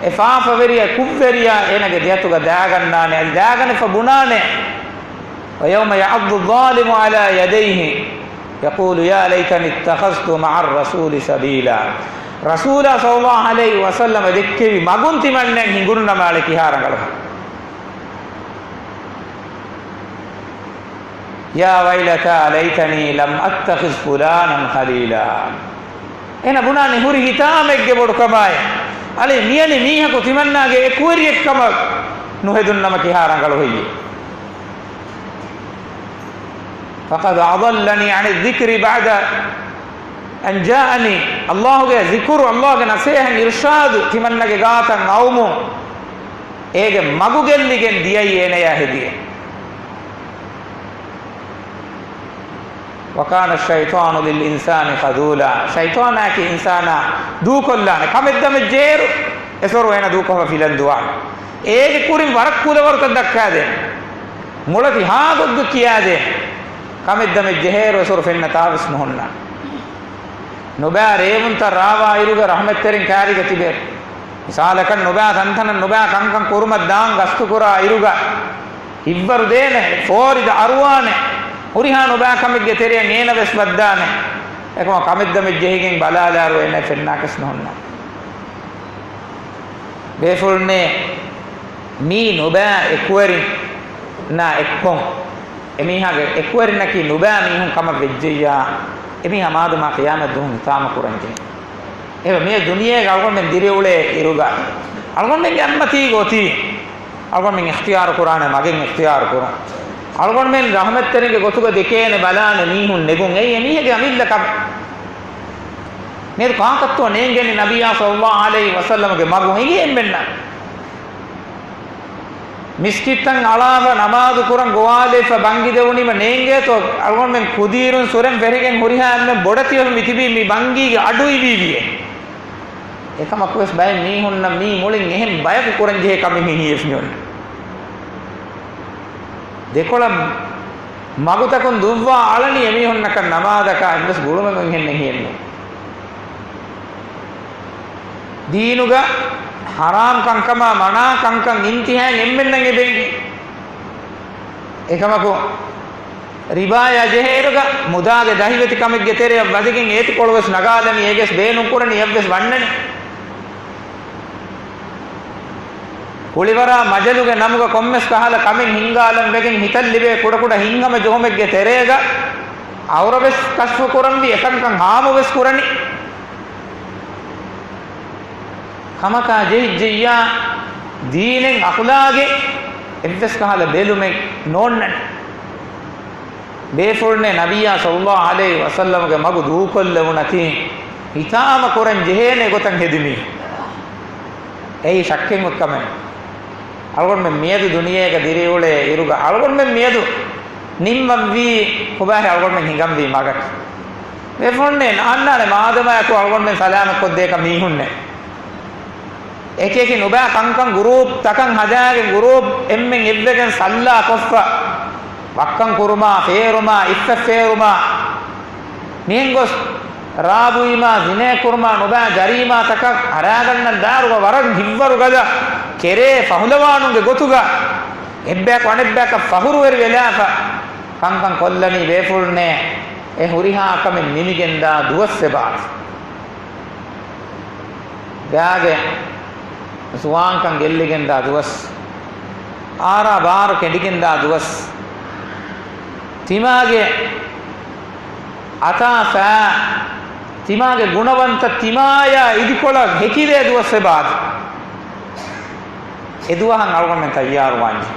އެ ފާފަވެރިޔާ، ކުށްވެރިޔާ، އޭނަގެ ދެއަތުގަ ދާގަންނާނެ، އަދި ދާގަނެފަ ބުނާނެ. ويوم يعض الظالم على يديه يقول يا ليتني اتخذت مع الرسول سبيلا. ރަސޫލާ ޞައްލައްލާހު ޢަލައިހި ވަސައްލަމަ ދެއްކެވި މަގުން ތިމަންނެން ހިނގުނުނަމާލެ ކިހާ ރަނގަޅުހާ. يا ويلتى ليتني لم أتخذ فلانا خليلا. އޭނަ ބުނާނެ ހުރި ހިތާމެއްގެ ބޮޑުކަމާއި، އަޅެ މިޔަނި މީހަކު ތިމަންނާގެ އެކުވެރިއެއްކަމަށް ނުހެދުންނަމަ ކިހާ ރަނގަޅު ހެއްޔޭ؟ فقد أضلني عن الذكر بعد أن جاءني. ﷲ ގެ ޒިކުރު، ﷲ ގެ ނަސޭހަތް، އިރުޝާދު ތިމަންނަގެ ގާތަށް އައުމުން އޭގެ މަގު ގެއްލިގެން ދިޔައީ އޭނަޔާ ހެދިގެން. وَكَانَ الشَّيْطَانُ لِلْإِنسَانِ خَذُولًا. ޝައިޠާނާއަކީ އިންސާނާ ދޫކޮށްލާނެ. ކަމެއް ދަމެއް ޖޭރު އެސޮރު އޭނަ ދޫކޮށްފަ ފިލަން ދުވާނެ. އޭގެ ކުރިން ވަރަށް ކުލަވަރުތައް ދައްކާދޭނެ. މޮޅަށް ތިހާ ގޮތްގޮތް ކިޔާދޭނެ. ކަމެއް ދަމެއް ޖެހޭއިރު އެސޮރު ފެންނަ ތާވެސް ނުހުންނާނެ. ނުބާ ރޭވުންތައް ރާވާ އިރުގަ ރަޙްމަތްތެރިން ކާރީގަ ތިބޭ. މިސާލަކަށް ނުބާ ތަންތަނަށް ނުބާ ކަންކަން ކުރުމަށް ދާން ގަސްތުކުރާ އިރުގަ ހިތްވަރު ދޭނެ، ފޯރިދަ އަރުވާނެ، ހުރިހާ ނުބާ ކަމެއްގެ ތެރެއަށް އޭނަ ވެސް ވައްދާނެ. އެކަމަކު ކަމެއް ދަމެއް ޖެހިގެން ބަލާލާއިރު އޭނަ ފެންނާކަސް ނުހުންނާނެ. ބޭފުޅުންނޭ، މީ ނުބާ އެކުވެރިންނާ އެއްކޮށް، އެމީހާގެ އެކުވެރިންނަކީ ނުބާ މީހުން ކަމަށް ވެއްޖެއްޔާ، އެމީހާ މާދަމާ ޤިޔާމަތް ދުވަހު ހިތާމަ ކުރަންޖެހޭ. އެބަ މިއަ ދުނިޔޭގަ އަޅުގަނޑުމެން ދިރިއުޅޭ އިރުގަ، އަޅުގަނޑުމެންގެ އަތްމަތީގަ އޮތީ، އަޅުގަނޑުމެން އިޚްތިޔާރު ކުރާނެ މަގެއް އިޚްތިޔާރު ކުރުން. އަޅުގަނޑުމެން ރަޙްމަތްތެރިންގެ ގޮތުގަ ދެކޭނެ ބަލާނެ މީހުން ނެގުން. އެއީ އެމީހެއްގެ އަމިއްލަ ކަމެއް. މިއަދު ކާކަށްތޯ ނޭނގެނީ ނަބިއްޔާ ޞައްލައްލާހު ޢަލައިހި ވަސައްލަމަގެ މަގު އެނގޭ އެންމެންނަށް؟ މިސްކިތްތައް އަޅާފަ ނަމާދު ކުރަން ގޮވާލައިފަ ބަންގި ދެވުނީމަ ނޭނގޭތޯ އަޅުގަނޑުމެން ކުދީރުން ސުރެން ފެށިގެން ހުރިހާ އެންމެން ބޮޑަތިވެފަ މިތިބީ މި ބަންގީގެ އަޑު އިވީވިއޭ. އެކަމަކުވެސް ބައެއް މީހުންނަށް މީ މުޅިން އެހެން ބަޔަކު ކުރަންޖެހޭ ކަމެއް ހިނގިޔަސް މިއޮންނަ. ދެކޮޅަށް މަގުތަކުން ދުއްވާ އަޅަނީ އެމީހުންނަކަށް ނަމާދަކާ އެއްވެސް ގުޅުމެއް އެހެންނެއް ހިޔެއްނު. ދީނުގަ ޙަރާމް ކަންކަމާ މަނާ ކަންކަން އިންތިހާއިން އެންމެންނަށް އެބައިނގޭ. އެކަމަކު، ރިބާޔާ ޖެހޭއިރުގަ މުދާގެ ދަހިވެތި ކަމެއްގެ ތެރެއަށް ވަދެގެން އޭތިކޮޅުވެސް ނަގާލަނީ، އޭގެސް ބޭނުންކުރަނީ އެއްވެސް ވަންނަނީ. ކުޅިވަރާ މަޖަލުގެ ނަމުގަ ކޮންމެސް ކަހަލަ ކަމެއް ހިންގާލަން ވެގެން ހިތަށް ލިބޭ ކުޑަކުޑަ ހިތްހަމަ ޖެހުމެއްގެ ތެރޭގަ އައުރަވެސް ކަޝްފު ކުރަންވީ، އެކަންކަން ހާމުވެސް ކުރަނީ. ކަމަކާ ޖެހިއްޖެއްޔާ ދީނެއް އަޚުލާގެއް އެއްވެސް ކަހަލަ ބެލުމެއް ނޯންނަނީ. ބޭފުޅުންނޭ ނަބިއްޔާ ޞައްލައްލާހު ޢަލައިހި ވަސައްލަމަގެ މަގު ދޫކޮށްލެވުނަތީ، ހިތާމަ ކުރަން ޖެހޭނެ ގޮތަށް ހެދި މީހުން. އެއީ ޝައްކެއް ވެއްކަމެއް. އަޅުގަނޑުމެން މިއަދު ދުނިޔޭގަ ދިރިއުޅޭ އިރުގަ އަޅުގަނޑުމެން މިއަދު ނިންމަންވީ ކޮބާހޭ އަޅުގަނޑުމެން ހިނގަންވީ މަގަށް؟ ބޭފުޅުންނޭ ނާންނާނެ މާދަމާއެކު އަޅުގަނޑުމެން ސަލާމަތްކޮށްދޭކަށް މީހުންނޭ. އެކިއެކި ނުބާ ކަންކަން ގުރޫޕް ތަކަށް ހަދާގެން ގުރޫޕް އެންމެން އެއްވެގެން ސައްލާ ކޮށްފަ، ވައްކަން ކުރުމާ، ފޭރުމާ، އިއްފަތް ފޭރުމާ، މިހެން ގޮސް ރާބުއީމާ، ޒިނޭ ކުރުމާ، ނުބާ ޖަރީމާތަކަށް އަރާގަންނަން ދާރުގަ ވަރަށް ހިތްވަރުގަދަ ކެރޭ ފަހުލަވާނުންގެ ގޮތުގަ އެއްބަޔަކު އަނެއްބަޔަކަށް ފަހުރުވެރި ވެލާފަ ކަންކަން ކޮށްލަނީ ބޭފުޅުންނޭ. އެ ހުރިހާ ކަމެއް ނިމިގެންދާ ދުވަސް އެބާ. ގާގެ ޒުވާންކަން ގެއްލިގެންދާ ދުވަސް، އާރާ ބާރު ކެނޑިގެންދާ ދުވަސް، ތިމާގެ އަތާ ފައި، ތިމާގެ ގުނަވަންތަ ތިމާޔާ އިދިކޮޅަށް ހެކިދޭ ދުވަސް އެބާދި. އެ ދުވަހަށް އަޅުގަނޑުމެން ތައްޔާރުވާންޖެ.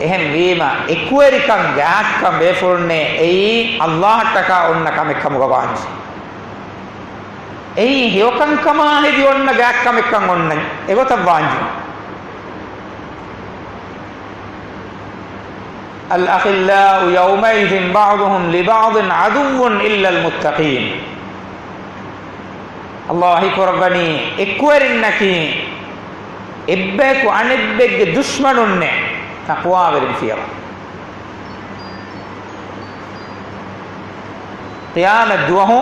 އެހެން ވީމަ، އެކުވެރިކަން ގާތްކަން ބޭފުޅުންނޭ އެއީ އައްލާހަށްޓަކާ އޮންނަ ކަމެއް ކަމުގަ ވާންޖެ. އެއީ ހެޔޮކަންކަމާ ހެދި އޮންނަ ގާތްކަމެއްކަން އޮންނަން އެގޮތަށް ވާންޖެ. الأخلاء يومئذ بعضهم لبعض عدو إلا المتقين. އައްލާހު ވަޙީކުރައްވަނީ، އެކުވެރިންނަކީ އެއްބަޔަކު އަނެއްބައެއްގެ ދުޝްމަނުންނޭ، ތަޤްވާވެރިން ފިޔަވާ. ޤިޔާމަތް ދުވަހު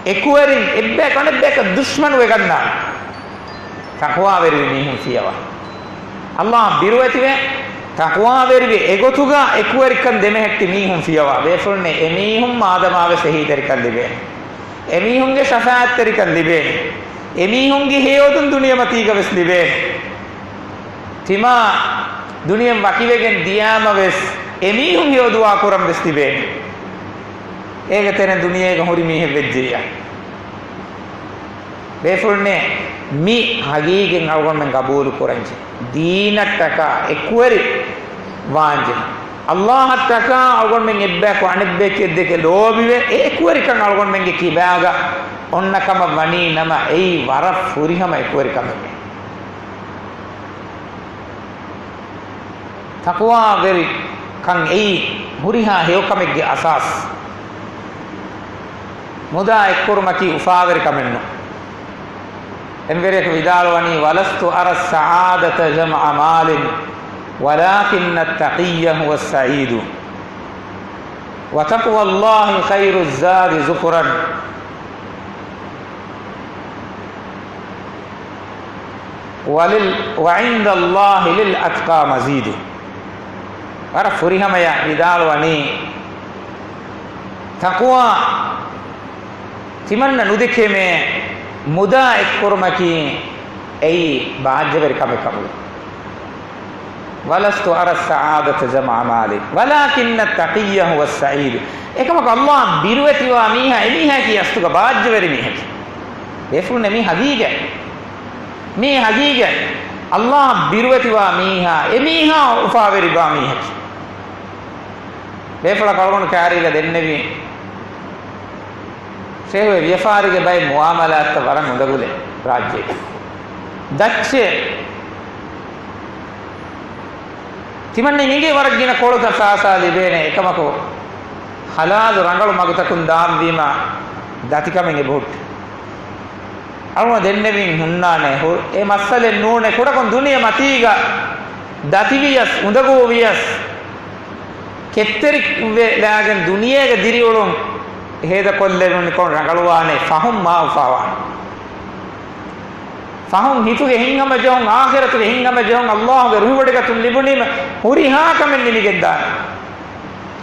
އެކުވެރިން އެއްބަޔަކު އަނެއްބަޔަކަށް ދުޝްމަނު ވެގަންނާނެ. ތަޤްވާވެރިވި މީހުން ފިޔަވާ. އައްލާހަށް ބިރުވެތިވެ، ތަޤްވާވެރިވެ، އެގޮތުގަ އެކުވެރިކަން ދެމެހެއްޓި މީހުން ފިޔަވާ. ބޭފުޅުންނޭ އެމީހުން މާދަމާވެސް އެހީތެރިކަން ލިބޭނެ. އެމީހުންގެ ޝަފާޢަތްތެރިކަން ލިބޭނެ. އެމީހުންގެ ހެޔޮއެދުން ދުނިޔެމަތީގަވެސް ލިބޭނެ. ތިމާ ދުނިޔެން ވަކިވެގެން ދިޔާމަވެސް، އެމީހުން ހެޔޮ ދުޢާ ކުރަންވެސް ލިބޭނެ. އޭގެ ތެރެއިން ދުނިޔޭގަ ހުރި މީހެއް ވެއްޖެއްޔާ. ބޭފުޅުންނޭ، މި ހަގީގަތް އަޅުގަނޑުމެން ގަބޫލު ކުރަންޖެ. ދީނަށްޓަކާ އެކުވެރި ވާންޖެ. އައްލާހަށްޓަކާ އަޅުގަނޑުމެން އެއްބަޔަކު އަނެއްބަޔަކަށް ދެކެ ލޯބިވެ، އެ އެކުވެރިކަން އަޅުގަނޑުމެންގެ ކިބާގަ އޮންނަ ކަމަށް ވަނީ ނަމަ، އެއީ ވަރަށް ފުރިހަމަ އެކުވެރިކަމެއް. ތަޤްވާވެރިކަން އެއީ ހުރިހާ ހެޔޮކަމެއްގެ އަސާސް މުދާ އެއްކުރުމަކީ އުފާވެރި ކަމެއް ނޫން. އެންވެރިޔަކު ވިދާޅުވަނީ، "ولست أرى السعادة جمع مال، ولكن التقي هو السعيد، وتقوى الله خير الزاد ذخرا، ولل، وعند الله للأتقى مزيد." ވަރަށް ފުރިހަމަޔަށް ވިދާޅުވަނީ، ތަޤްވާ ތިމަންނަ ނުދެކޭމޭ މުދާ އެއްކުރުމަކީ އެއީ ބާއްޖަވެރި ކަމެއް ކަމުގަ. "ولست أرى السعادة جمع مال، ولكن التقي هو السعيد." އެކަމަކު ﷲ ބިރުވެތިވާ މީހާ، އެމީހާއަކީ އަސްލުގަ ބާއްޖަވެރި މީހަކީ. ބޭފުޅުން މީ ހަގީގަތް. މީ ހަގީގަތް. ﷲ ބިރުވެތިވާ މީހާ، އެމީހާ އުފާވެރިވާ މީހަކީ. ބޭފުޅަކު އަޅުގަނޑު ކާރީގަ ދެންނެވި، ޝޭހު، ވިޔަފާރިގެ ބައެއް މުއާމަލާތްތައް ވަރަށް އުނދަގުލޭ ރާއްޖޭގަ. ދައްޗޭ. ތިމަންނަ އިނގޭ ވަރަށް ގިނަ ކޮޅުތައް ފައިސާ ލިބޭނެ، އެކަމަކު ހަލާލު ރަނގަޅު މަގުތަކުން ދާންވީމަ ދަތިކަމެއް އެބަހުއްޓޭ. އަޅުގަނޑު ދެންނެވިން ހުންނާނެ، ހު-، އެ މައްސަލައެއް ނޫނޭ. ކުޑަކޮށް ދުނިޔެ މަތީގަ ދަތިވިޔަސް، އުނދަގޫވިޔަސް، ކެތްތެރިވެލާގެން ދުނިޔޭގެ ދިރިއުޅުން ހޭދަކޮށްލެވުނިކޮށް ރަނގަޅުވާނެ، ފަހުން މާ އުފާވާނެ. ފަހުން ހިތުގެ ހިތްހަމަޖެހުން، އާޚިރަތުގެ ހިތްހަމަޖެހުން، ﷲގެ ރުހިވޮޑިގަތުން ލިބުނީމަ ހުރިހާ ކަމެއް ނިމިގެންދާނެ.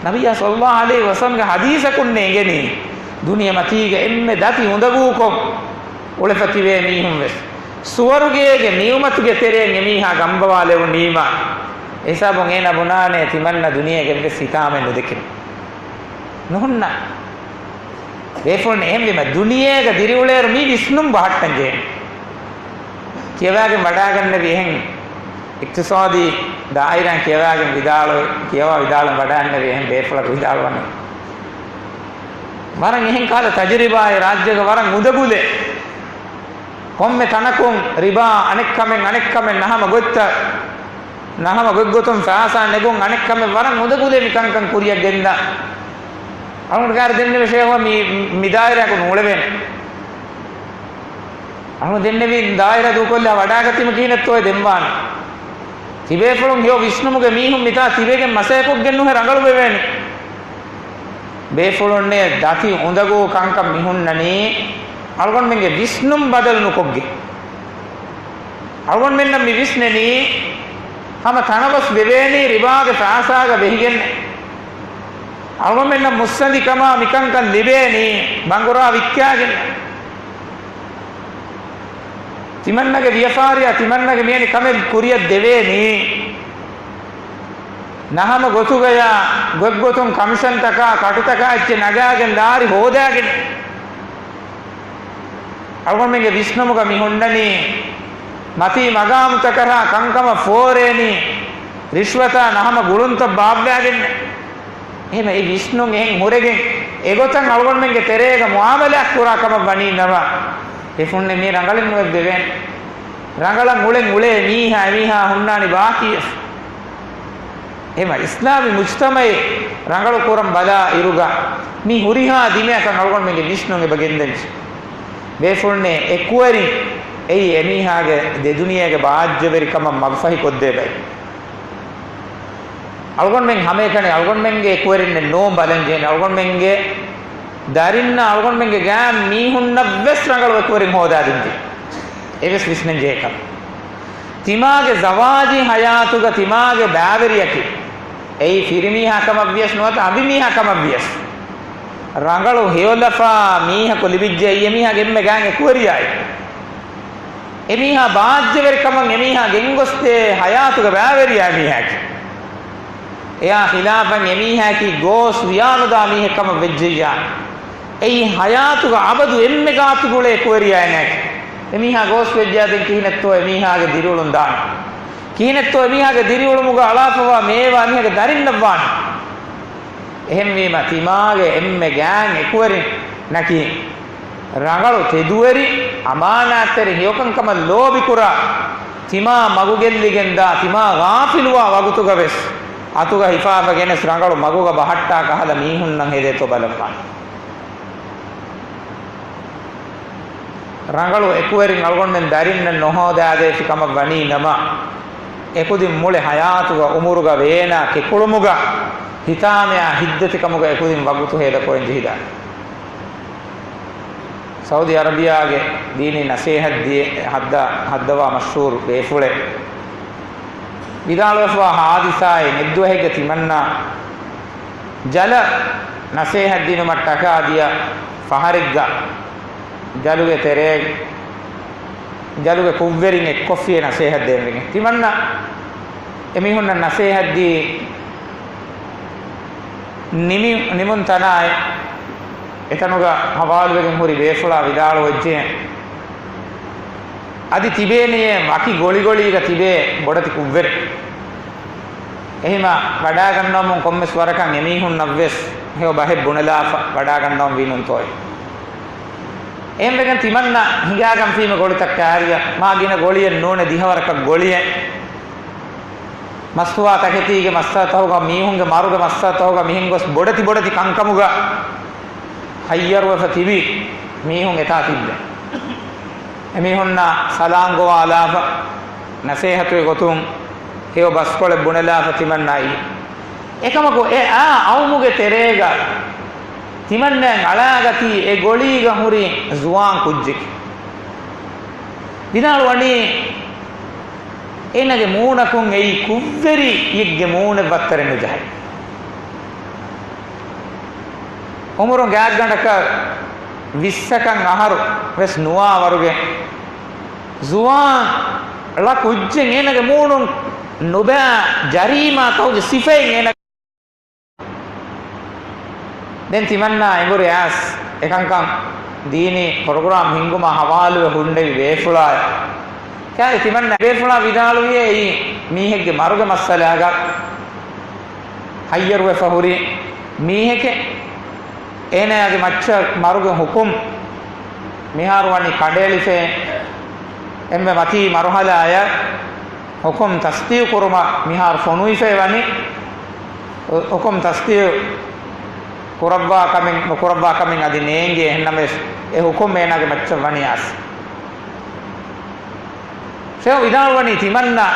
ނަބިއްޔާ ޞައްލައްލާހު ޢަލައިހި ވަސައްލަމްގެ ޙަދީޘަކުންނޭ އެނގެނީ، ދުނިޔެމަތީގަ އެންމެ ދަތި އުނދަގޫކޮށް އުޅެފަ ތިބޭ މީހުން ވެސް، ސުވަރުގޭގެ ނިޢުމަތުގެ ތެރެއިން އެމީހާ ގަނބަވާލެވުނީމަ، އެހިސާބުން އޭނާ ބުނާނެ، ތިމަންނަ ދުނިޔޭގަ އެއްވެސް ހިތާމައެއް ނުދެކެން. ނުހުންނަ. ބޭފުޅުން އެހެންވީމަ، ދުނިޔޭގަ ދިރިއުޅޭއިރު މި ވިސްނުން ބަހައްޓަން ޖެހޭނެ. ކިޔަވާގެން ވަޑާގަންނެވި އެހެން، އިޤްތިޞާދީ ދާއިރާއިން ކިޔަވާގެން ވިދާޅު، ކިޔަވާ ވިދާޅުވެ ވަޑާންނެވި އެހެން ބޭފުޅަކު ވިދާޅުވަނީ، ވަރަށް އެހެން ކަހަލަ ތަޖުރިބާއެއް ރާއްޖޭގަ ވަރަށް އުނދަގުލޭ. ކޮންމެ ތަނަކުން ރިބާ، އަނެއްކަމެއް، އަނެއްކަމެއް، ނަހަމަ ގޮތްތައް، ނަހަމަ ގޮތްގޮތުން ފައިސާ ނެގުން، އަނެއްކަމެއް، ވަރަށް އުނދަގުލޭ މި ކަންކަން ކުރިއަށް ގެންދާ. އަޅުގަނޑު ކާރި ދެންނެވި ޝޭހު މި، މި ދާއިރާއަކު ނޫޅެވޭނެ. އަޅުގަނޑު ދެންނެވި ދާއިރާ ދޫކޮށްލާ ވަޑާގަތީމަ ކިހިނެއްތޯ ދެންވާނެ. ތިބޭފުޅުން ހެޔޮ ވިސްނުމުގެ މީހުން މިތާ ތިބެގެން މަސައްކަތްކޮށްގެން ނުހޭ ރަނގަޅުވެވޭނެ. ބޭފުޅުންނޭ ދަތި އުނދަގޫ ކަންކަން މި ހުންނަނީ، އަޅުގަނޑުމެންގެ ވިސްނުން ބަދަލު ނުކޮށްގެން. އަޅުގަނޑުމެންނަށް މި ވިސްނެނީ، ހަމަ ތަނަވަސް ވެވޭނީ ރިބާގެ ފައިސާގަ ވެހިގެން. އަޅުގަނޑުމެންނަށް މުއްސަނދިކަމާ މިކަންކަން ލިބޭނީ ބަނގުރާ ވިއްކާގެން. ތިމަންނަގެ ވިޔަފާރިއާ ތިމަންނަގެ މިވެނި ކަމެއް ކުރިއަށް ދެވޭނީ ނަހަމަ ގޮތުގަޔާ ގޮތްގޮތުން ކަމިޝަންތަކާ ކަޓުތަކާ އެއްޗެއް ނަގާގެން ދާރި ހޯދާގެން. އަޅުގަނޑުމެންގެ ވިސްނުމުގަ މި ހުންނަނީ، މަތީ މަގާމުތަކަށާ ކަންކަމަށް ފޯރޭނީ، ރިޝްވަތާ ނަހަމަ ގުޅުންތައް ބާއްވާގެން. އެހެން އެ ވިސްނުން އެހެން ހުރެގެން، އެގޮތަށް އަޅުގަނޑުމެންގެ ތެރޭގަ މުއާމަލާތް ކުރާ ކަމަށް ވަނީ ނަމަ، ބޭފުޅުންނޭ މީ ރަނގަޅެއް ނުވެ ދެވޭނެ. ރަނގަޅަށް އުޅެން އުޅޭ މީހާ، އެމީހާ ހުންނާނީ ބާކީވެސް. އެހެންވެ، އިސްލާމީ މުޖްތަމަޢެއް ރަނގަޅު ކުރަން ބަލާ އިރުގަ، މި ހުރިހާ ދިމަޔަކަށް އަޅުގަނޑުމެންގެ ވިސްނުން އެބަ ގެންދަންޖެ. ބޭފުޅުންނޭ އެކުވެރިން އެއީ އެމީހާގެ ދެދުނިޔޭގެ ބާއްޖަވެރިކަމަށް މަގުފަހިކޮށްދޭ ބައެއް. އަޅުގަނޑުމެން ހަމައެކަނި އަޅުގަނޑުމެންގެ އެކުވެރިންނެއް ނޫން ބަލަން ޖެހޭނެ. އަޅުގަނޑުމެންގެ ދަރިންނަށް އަޅުގަނޑުމެންގެ ގާތް މީހުންނަށް ވެސް ރަނގަޅު އެކުވެރިން ހޯދާދިން ތި. އެވެސް ވިސްނަން ޖެހޭ ކަމެއް. ތިމާގެ ޒަވާޖީ ހަޔާތުގަ ތިމާގެ ބައިވެރިޔަކީ، އެއީ ފިރިމީހާ ކަމަށް ވިޔަސް ނުވަތަ އަނބިމީހާ ކަމަށް ވިޔަސް، ރަނގަޅު ހެޔޮލަފާ މީހަކު ލިބިއްޖެ، އެއީ އެމީހާގެ އެންމެ ގާތް އެކުވެރިޔާއެކޭ. އެމީހާ ބާއްޖަވެރިކަމަށް އެމީހާ ގެންގޮސްދޭ ހަޔާތުގެ ބައިވެރިޔާ އެމީހާއެކޭ. އެއާ ޚިލާފަށް އެމީހާއަކީ ގޯސް ވިޔާނުދާ މީހެއް ކަމަށް ވެއްޖެއްޔާ، އެއީ ހަޔާތުގަ އަބަދު އެންމެ ގާތުގަ އުޅޭ އެކުވެރިޔާ އޭނާއެކޭ. އެމީހާ ގޯސް ވެއްޖެއްޔާ ދެން ކިހިނެއްތޯ އެމީހާގެ ދިރިއުޅުން ދާނީ؟ ކިހިނެއްތޯ އެމީހާގެ ދިރިއުޅުމުގަ އަޅާފަވާ މޭވާ އެމީހާގެ ދަރިންނަށް ވާނީ؟ އެހެންވީމަ، ތިމާގެ އެންމެ ގާތް އެކުވެރިންނަކީ ރަނގަޅު ތެދުވެރި، އަމާނާތްތެރި، ހެޔޮކަންކަމަށް ލޯބިކުރާ، ތިމާ މަގުގެއްލިގެންދާ، ތިމާ ޣާފިލުވާ ވަގުތުގަވެސް އަތުގަ ހިފާފަ ގެނެސް ރަނގަޅު މަގުގަ ބަހައްޓާ ކަހަލަ މީހުންނަށް ހެދޭތޯ ބަލަންވާނެ. ރަނގަޅު އެކުވެރިން އަޅުގަނޑުމެން ދަރިންނަށް ނުހޯދާދޭށި ކަމަށް ވަނީ ނަމަ، އެކުދިން މުޅި ހަޔާތުގަ އުމުރުގަ ވޭނާ ކެކުޅުމުގަ ހިތާމަޔާ ހިތްދަތިކަމުގަ އެކުދިން ވަގުތު ހޭދަކުރަން ޖެހިދާނެ. ސައުދީ އަރަބިޔާގެ ދީނީ ނަސޭހަތް ދިޔަ ހައްދަ-، ހައްދަވާ މަޝްހޫރު ބޭފުޅެއް ވިދާޅުވެފަވާ ހާދިސާއެއް އެއްދުވަހެއްގަ ތިމަންނާ ޖަލަށް ނަސޭހަތް ދިނުމަށްޓަކާ ދިޔަ ފަހަރެއްގަ ޖަލުގެ ތެރޭ، ޖަލުގެ ކުށްވެރިން އެއްކޮށްފިޔޭ ނަސޭހަތް ދޭންވެގެން. ތިމަންނަ އެމީހުންނަށް ނަސޭހަތް ދީ ނިމި-، ނިމުން ތަނާއި އެތަނުގަ ހަވާލުވެގެން ހުރި ބޭފުޅާ ވިދާޅުވެއްޖެ، އަދި ތިބޭނީއޭ ވަކި ގޮޅިގޮޅީގަ ތިބޭ ބޮޑެތި ކުށްވެރި. އެހިމަ ވަޑާގަންނަވަމުން ކޮންމެސް ވަރަކަށް އެމީހުންނަށްވެސް ހެޔޮ ބަހެއް ބުނެލާފަ ވަޑާގަންނަވަން ވީނުންތޯއޭ. އެހެންވެގެން ތިމަންނަ ހިނގާގަންފީމެ ގޮޅިތައް ކާރިއަށް މާ ގިނަ ގޮޅިއެއް ނޫނެ ދިހަވަރަކަށް ގޮޅިއެއް. މަސްތުވާ ތަކެތީގެ މައްސަލަތަކުގަ މީހުންގެ މަރުގެ މައްސަލަތަކުގަ މިހެން ގޮސް ބޮޑެތި ބޮޑެތި ކަންކަމުގަ ހައްޔަރުވެފަ ތިބި މީހުން އެތާ ތިއްބެ. އެމީހުންނާ ސަލާން ގޮވާލާފަ، ނަސޭހަތުގެ ގޮތުން ހެޔޮ ބަސްކޮޅެއް ބުނެލާފަ ތިމަންނާއީ. އެކަމަކު އެ އާ އައުމުގެ ތެރޭގަ ތިމަންނައަށް އަޅާގަތީ އެ ގޮޅީގަ ހުރި ޒުވާން ކުއްޖެކޭ. ވިދާޅުވަނީ، އޭނަގެ މޫނަކުން އެއީ ކުށްވެރިއެއްގެ މޫނެއް ވައްތަރެއް ނުޖަހޭ. އުމުރުން ގާތްގަނޑަކަށް ވިއްސަކަށް އަހަރު ވެސް ނުވާ ވަރުގެ ޒުވާން ޅަ ކުއްޖެއް އޭނަގެ މޫނުން ނުބައި ޖަރީމާތަކުގެ ސިފައެއް އޭނަ. ދެން ތިމަންނާ އެނބުރި އައިސް އެކަންކަން ދީނީ ޕްރޮގްރާމް ހިންގުމާ ހަވާލުވެ ހުންނެވި ބޭފުޅާއެއް. ކާރި ތިމަންނަ ބޭފުޅާ ވިދާޅުވިއޭ އެއީ މީހެއްގެ މަރުގެ މައްސަލާގަ ހައްޔަރުވެފަ ހުރި މީހެކޭ. އޭނާގެ މައްޗަށް މަރުގެ ހުކުމް މިހާރު ވަނީ ކަނޑައެޅިފައި. އެންމެ މަތީ މަރުހަލާއަށް ހުކުމް ތަސްދީޤު ކުރުމަށް މިހާރު ފޮނުވިފައި ވަނީ. ހު-، ހުކުމް ތަސްދީޤު ކުރައްވާ ކަމެއް ނުކުރައްވާ ކަމެއް އަދި ނޭނގޭ. އެހެންނަމަވެސް އެ ހުކުމް އޭނާގެ މައްޗަށް ވަނީ އައިސް. ޝޭޚް ވިދާޅުވަނީ ތިމަންނަ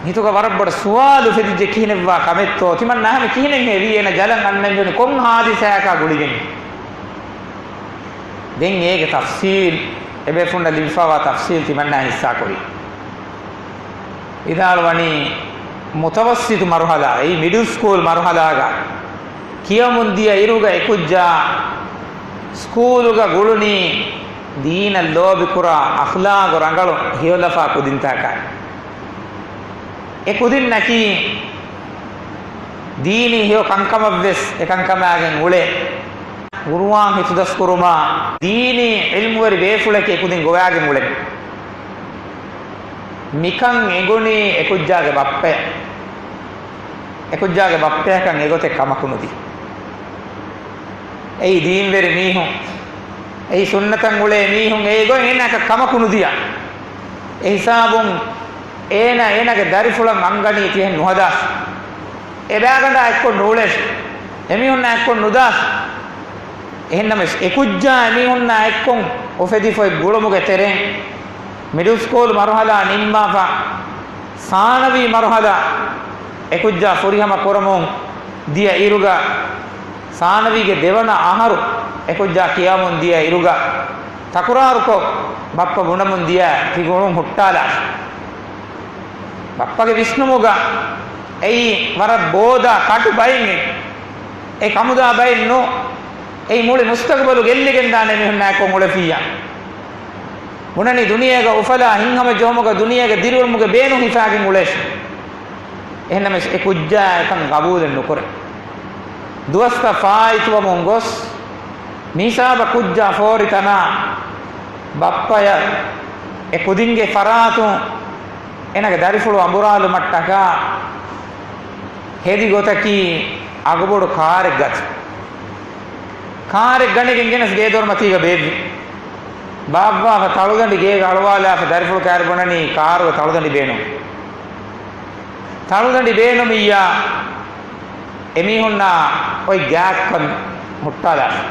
ހިތުގަ ވަރަށް ބޮޑަށް ސުވާލު އުފެދިއްޖެ ކިހިނެއްވާ ކަމެއްތޯ؟ ތިމަންނަ ހަމަ ކިހިނެއްހޭ ވީ އޭނަ ޖަލަށް އަންނަންޖެހުނީ ކޮން ހާދިސާއަކާ ގުޅިގެން؟ ދެން އޭގެ ތަފްސީލް، އެބޭފުޅުންނަށް ލިބިފައިވާ ތަފްސީލް ތިމަންނާ ހިއްސާކުރީ. ވިދާޅުވަނީ މުތަވައްސިތު މަރުހަލާ، އެއީ މިޑްލް ސްކޫލް މަރުހަލާގަ ކިޔަމުން ދިޔަ އިރުގަ އެކުއްޖާ ސްކޫލުގަ ގުޅުނީ ދީނަށް ލޯބިކުރާ، އަޚްލާގު ރަނގަޅު ހެޔޮލަފާ ކުދިންތަކާއި. އެ ކުދިންނަކީ ދީނީ ހެޔޮ ކަންކަމަށްވެސް އެކަންކަމާގެން އުޅޭ، ޤުރުއާން ހިފްޒުކުރުމާ ދީނީ ޢިލްމުވެރި ބޭފުޅެކޭ ކުދިން ގޮވާގެން އުޅެނީ. މިކަން އެނގުނީ އެކުއްޖާގެ ބައްޕަޔަށް. އެކުއްޖާގެ ބައްޕަޔަކަށް އެގޮތެއް ކަމަކު ނުދިޔަ. އެއީ ދީންވެރި މީހުން، އެއީ ސުންނަތަށް އުޅޭ މީހުން، އެ ގޮތް އޭނައަކަށް ކަމަކު ނުދިޔަ. އެ ހިސާބުން އޭނަ އޭނަގެ ދަރިފުޅަށް އަންގަނީ ތިހެން ނުހަދާށި. އެބާގަނޑާ އެއްކޮށް ނޫޅޭށި. އެމީހުންނާ އެއްކޮށް ނުދާށި. އެހެންނަމަވެސް އެކުއްޖާ އެމީހުންނާ އެއްކޮށް އުފެދިފައި ގުޅުމުގެ ތެރެއިން މިޑްލް ސްކޫލް މަރުހަލާ ނިންމާފަ، ސާނަވީ މަރުހަލާ އެކުއްޖާ ފުރިހަމަ ކުރަމުން ދިޔަ އިރުގަ، ސާނަވީގެ ދެވަނަ އަހަރު އެކުއްޖާ ކިޔަމުން ދިޔަ އިރުގަ، ތަކުރާރުކޮށް، ބައްޕަ ބުނަމުން ދިޔަ ތިގުޅުން ހުއްޓާލާށި. ބައްޕަގެ ވިސްނުމުގަ އެއީ ވަރަށް ބޯދާ ކަޓު ބައެއް އެ. އެ ކަމުދާ ބައެއް ނޫ. އެއީ މުޅި މުސްތަގުބަލު ގެއްލިގެންދާނެ މީހުންނާ އެއްކޮށް އުޅެފިއްޔާ. ބުނަނީ ދުނިޔޭގަ އުފަލާ ހިތްހަމަޖެހުމުގަ ދުނިޔޭގެ ދިރިއުޅުމުގެ ބޭނުން ހިފާގެން އުޅޭށި. އެހެންނަމަވެސް އެ ކުއްޖާ އެކަން ގަބޫލެއް ނުކުރޭ. ދުވަސްތައް ފާއިތުވަމުން ގޮސް، މިހިސާބަށް ކުއްޖާ ފޯރި ތަނާ ބައްޕަޔަށް އެ ކުދިންގެ ފަރާތުން އޭނަގެ ދަރިފުޅު އަނބުރާލުމަށްޓަކާ ހެދި ގޮތަކީ އަގުބޮޑު ކާރެއް ގަތުން. ކާރެއް ގަނެގެން ގެނެސް ގޭދޮރުމަތީގަ ބޭއްވި. ބާއްވާފަ ތަޅުދަނޑި ގޭގަ އަޅުވާލާފަ ދަރިފުޅު ކާރި ބުނަނީ ކާރުގަ ތަޅުދަނޑި ބޭނުން. ތަޅުދަނޑި ބޭނުމިއްޔާ އެމީހުންނާ އޮތް ގާތްކަން ހުއްޓާލާފަ.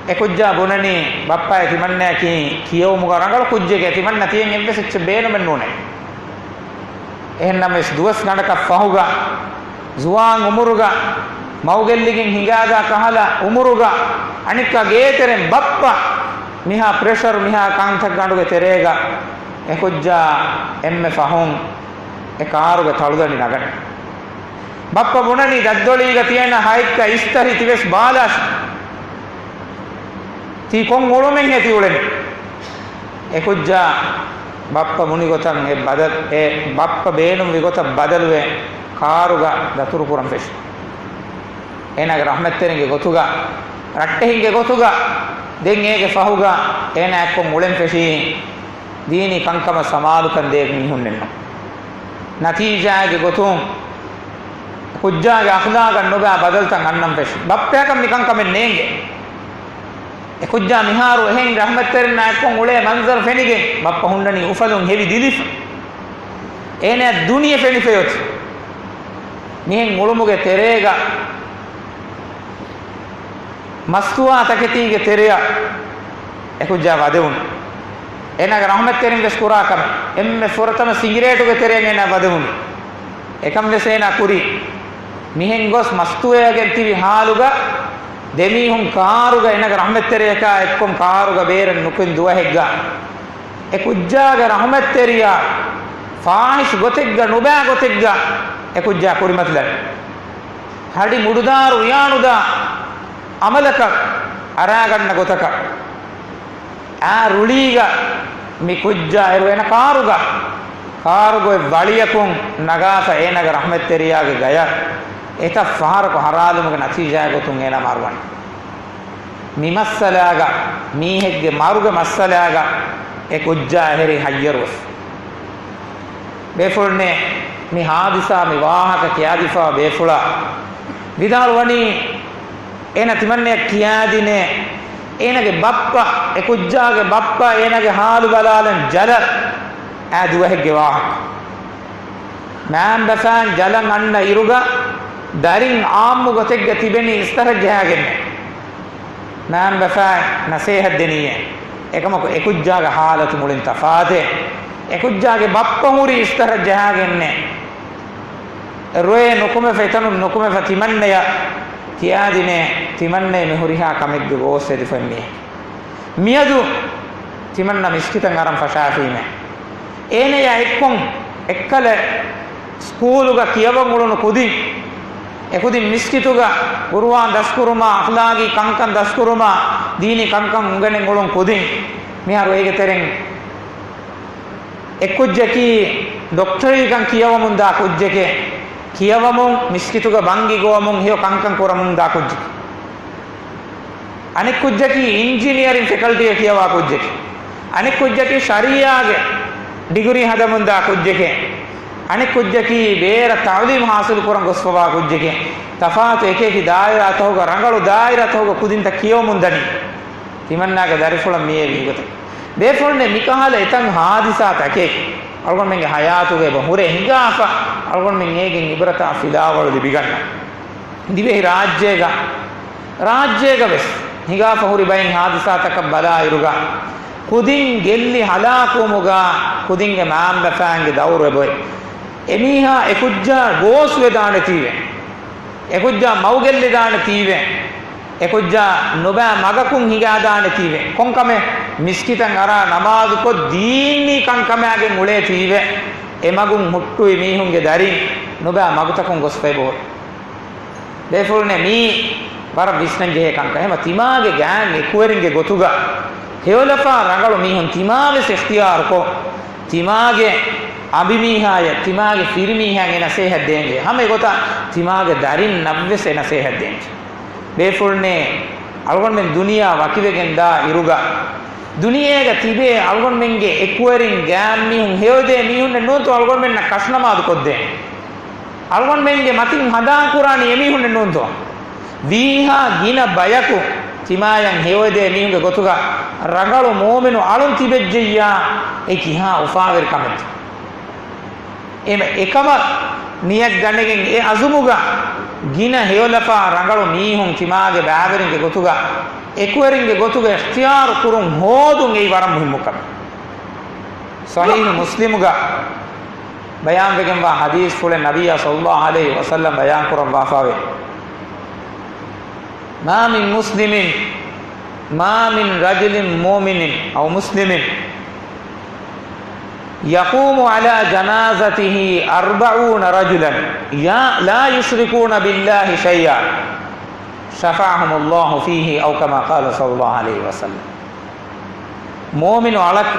އެކުއްޖާ ބުނަނީ ބައްޕައޭ ތިމަންނަޔަކީ ކިޔެވުމުގަ ރަނގަޅު ކުއްޖެކޭ، ތިމަންނަ ތިޔަން އެއްވެސް އެއްޗެއް ބޭނުމެއް ނޫނޭ. އެހެންނަމަވެސް ދުވަސް ގަނޑަކަށް ފަހުގަ، ޒުވާން އުމުރުގަ، މަގުގެއްލިގެން ހިނގާދާ ކަހަލަ އުމުރުގަ، އަނެއްކާ ގޭތެރެން ބައްޕަ މިހާ ޕްރެޝަރު މިހާ ކަންތައް ގަނޑުގެ ތެރޭގަ އެކުއްޖާ އެންމެ ފަހުން އެ ކާރުގެ ތަޅުދަނޑި ނަގަނީ. ބައްޕަ ބުނަނީ ދައްދޮޅީގަ ތިޔަނަ ހައެއްކަ އިސްތަށި ތިވެސް ބާލާށި. ތީ ކޮން އުޅުމެއްހޭ ތި އުޅެނީ؟ އެކުއްޖާ ބައްޕަ ބުނި ގޮތަށް އެ ބަދަލު، އެ ބައްޕަ ބޭނުންވި ގޮތަށް ބަދަލުވެ ކާރުގަ ދަތުރު ކުރަން ފެށި. އޭނާގެ ރަޙްމަތްތެރިންގެ ގޮތުގަ، ރައްޓެހިންގެ ގޮތުގަ ދެން އޭގެ ފަހުގަ އޭނާ އެއްކޮށް އުޅެން ފެށީ. ދީނީ ކަންކަމަށް ސަމާލުކަން ދޭ މީހުންނެއްނު. ނަތީޖާގެ ގޮތުން ކުއްޖާގެ އަޚްލާގަށް ނުބައި ބަދަލުތައް އަންނަން ފެށި. ބައްޕަޔަކަށް މިކަންކަމެއް ނޭނގެ. އެ ކުއްޖާ މިހާރު އެހެން ރަޙްމަތްތެރިންނާ އެއްކޮށް އުޅޭ މަންޒަރު ފެނިގެން ބައްޕަ ހުންނަނީ އުފަލުން ހެވި ދިލިފަ. އޭނާ ދުނިޔެ ފެނިފައި އޮތީ. މިހެން އުޅުމުގެ ތެރޭގަ މަސްތުވާ ތަކެތީގެ ތެރެއަށް އެކުއްޖާ ވަދެވުނު. އޭނާގެ ރަޙްމަތްތެރިން ވެސް ކުރާ ކަމެއް. އެންމެ ފުރަތަމަ ސިނގިރޭޓުގެ ތެރެއަށް އޭނާ ވަދެވުނީ. އެކަން ވެސް އޭނާ ކުރީ. މިހެން ގޮސް މަސްތުވެއަގެން ތިބި ހާލުގަ ދެމީހުން ކާރުގަ އޭނާގެ ރަޙްމަތްތެރިޔަކާ އެއްކޮން ކާރުގަ ބޭރަށް ނުކުތް ދުވަހެއްގަ އެ ކުއްޖާގެ ރަޙްމަތްތެރިޔާ ފާޙިޝް ގޮތެއްގަ ނުބައި ގޮތެއްގަ އެ ކުއްޖާ ކުރިމަތިލަނީ. ހަޑި މުޑުދާރު ރިޔާނުދާ އަމަލަކަށް އަރާގަންނަ ގޮތަކަށް. އާ ރުޅީގަ މި ކުއްޖާ އޭރު އޭނަ ކާރުގަ، ކާރުގަ އޮތް ވަޅިއަކުން ނަގާފަ އޭނަގެ ރަޙްމަތްތެރިޔާގެ ގަޔަށް އެތައް ފަހަރަކު ހަރާލުމުގެ ނަތީޖާގެ ގޮތުން އޭނަ މަރުވަނީ. މި މައްސަލާގަ، މީހެއްގެ މަރުގެ މައްސަލާގަ އެ ކުއްޖާ އެހެރީ ހައްޔަރުވެފަ. ބޭފުޅުންނޭ މި ހާދިސާ މި ވާހަކަ ކިޔާދީފަ ބޭފުޅާ ވިދާޅުވަނީ، އޭނަ ތިމަންނަޔަށް ކިޔާދިނޭ، އޭނަގެ ބައްޕަ، އެ ކުއްޖާގެ ބައްޕަ އޭނަގެ ހާލު ބަލާލަން ޖަލަށް އާ ދުވަހެއްގެ ވާހަކަ. މައިންބަފައިން ޖަލަށް އަންނަ އިރުގަ ދަރިން އާއްމު ގޮތެއްގަ ތިބެނީ އިސްތަށަށް ޖަހާގެންނޭ. މައިންބަފައިން ނަސޭހަތް ދެނީއޭ. އެކަމަކު އެކުއްޖާގެ ހާލަތު މުޅިން ތަފާތޭ. އެކުއްޖާގެ ބައްޕަ ހުރީ އިސްތަށަށް ޖަހާގެންނޭ. ރޮއެ ނުކުމެފަ، އެތަނުން ނުކުމެފަ ތިމަންނަޔަށް ކިޔާދިނޭ، ތިމަންނައެއް މި ހުރިހާ ކަމެއްގެ ގޯސް އެދިފަ މީހެއް. މިއަދު ތިމަންނަ މިސްކިތަށް އަރަން ފަށާފީމޭ. އޭނަޔާ އެއްކޮން އެއްކަލަ ސްކޫލުގަ ކިޔަވަން އުޅުނު ކުދިން، އެކުދިން މިސްކިތުގަ ޤުރުއާން ދަސްކުރުމާ، އަޚްލާގީ ކަންކަން ދަސްކުރުމާ، ދީނީ ކަންކަން އުނގެނެން އުޅުން ކުދިން، މިހާރު އޭގެ ތެރެއިން އެކުއްޖަކީ ޑޮކްޓަރީކަން ކިޔަވަމުންދާ ކުއްޖެކޭ. ކިޔަވަމުން، މިސްކިތުގަ ބަންގި ގޮވަމުން، ހެޔޮ ކަންކަން ކުރަމުންދާ ކުއްޖެކޭ. އަނެއް ކުއްޖަކީ އިންޖިނިއަރިން ފެކަލްޓީއަށް ކިޔަވާ ކުއްޖެކޭ. އަނެއް ކުއްޖަކީ ޝަރީޢާގެ ޑިގްރީ ހަދަމުންދާ ކުއްޖެކޭ. އަނެއް ކުއްޖަކީ ބޭރަށް ތަޢުލީމް ޙާޞިލު ކުރަން ގޮސްފަވާ ކުއްޖެކޭ. ތަފާތު އެކިއެކި ދާއިރާތަކުގަ، ރަނގަޅު ދާއިރާތަކުގަ ކުދިންތައް ކިޔަވަމުން ދަނީ. ތިމަންނާގެ ދަރިފުޅަށް މިއޭ ވީގޮތަށް. ބޭފުޅުންނެ މިކަހަލަ އެތައް ހާދިސާތަކެއް އަޅުގަނޑުމެންގެ ޙަޔާތުގަ އެބަ ހުރެ ހިނގާފަ، އަޅުގަނޑުމެން އޭގެން އިބްރަތާ ފިލާވަޅު ލިބިގަންނަ. ދިވެހި ރާއްޖޭގަ، ރާއްޖޭގަ ވެސް ހިނގާފަ ހުރި ބައެއް ހާދިސާތަކަށް ބަލާއިރުގަ، ކުދިން ގެއްލި ހަލާކުވުމުގަ ކުދިންގެ މައިންބަފައިންގެ ދައުރު އެބައޮތް. އެމީހާ އެކުއްޖާ ގޯސްވެދާނެތީވެ. އެކުއްޖާ މަގުގެއްލިދާނެތީވެ. އެކުއްޖާ ނުބައި މަގަކުން ހިނގާދާނެތީވެ. ކޮންކަމެއް؟ މިސްކިތަށް އަރާ ނަމާދުކޮށް ދީނީ ކަންކަމާގެން އުޅޭތީވެ. އެމަގުން ހުއްޓުވި މީހުންގެ ދަރިން ނުބައި މަގުތަކުން ގޮސްފައިބޯ. ބޭފުޅުންނޭ މީ ވަރަށް ވިސްނަންޖެހޭ ކަންކަން. އެހެމަ ތިމާގެ ގާތް އެކުވެރިންގެ ގޮތުގަ ހެޔޮލަފާ ރަނގަޅު މީހުން ތިމާވެސް އިޚްތިޔާރުކޮށް، ތިމާގެ އަނބިމީހާޔަށް، ތިމާގެ ފިރިމީހާއަށް އެ ނަސޭހަތް ދޭންޖެހޭ. ހަމަ އެގޮތަށް ތިމާގެ ދަރިންނަށްވެސް އެ ނަސޭހަތް ދޭންޖެހޭ. ބޭފުޅުންނޭ އަޅުގަނޑުމެން ދުނިޔެއަށް ވަކިވެގެން ދާ އިރުގަ، ދުނިޔޭގަ ތިބޭ އަޅުގަނޑުމެންގެ އެކުވެރިން ގާތް މީހުން ހެޔޮދޭ މީހުންނެއް ނޫންތޯ އަޅުގަނޑުމެންނަށް ކަށުނަމާދު ކޮށްދޭން. އަޅުގަނޑުމެންގެ މަތިން ހަނދާން ކުރާނީ އެމީހުންނެއް ނޫންތޯ؟ ވީހާ ގިނަ ބަޔަކު ތިމާޔަށް ހެޔޮއެދޭ މީހުންގެ ގޮތުގަ ރަނގަޅު މުއުމިނު އަޅުން ތިބެއްޖެއްޔާ، އެ ކިހާ އުފާވެރި ކަމެއްތޯ؟ އެ، އެކަމަށް ނިޔަތް ގަނެގެން އެ އަޒުމުގަ ގިނަ ހެޔޮލަފާ ރަނގަޅު މީހުން ތިމާގެ ބައިވެރިންގެ ގޮތުގަ، އެކުވެރިންގެ ގޮތުގަ އިޚްތިޔާރު ކުރުން ހޯދުން އެއީ ވަރަށް މުހިއްމު ކަމެއް. ޞަޙީޙު މުސްލިމުގަ ބަޔާންވެގެންވާ ޙަދީޘްފުޅެއް ނަބިއްޔާ ޞައްލައްލާހު ޢަލައިހި ވަސައްލަމް ބަޔާންކުރައްވާފައެވެ. ما من مسلم، ما من رجل مؤمن أو مسلم يقوم على جنازته أربعون رجلا، يا، لا يشركون بالله شيئا، شفعهم الله فيه، أو كما قال صلى الله عليه وسلم. މޫމިނު އަޅަކު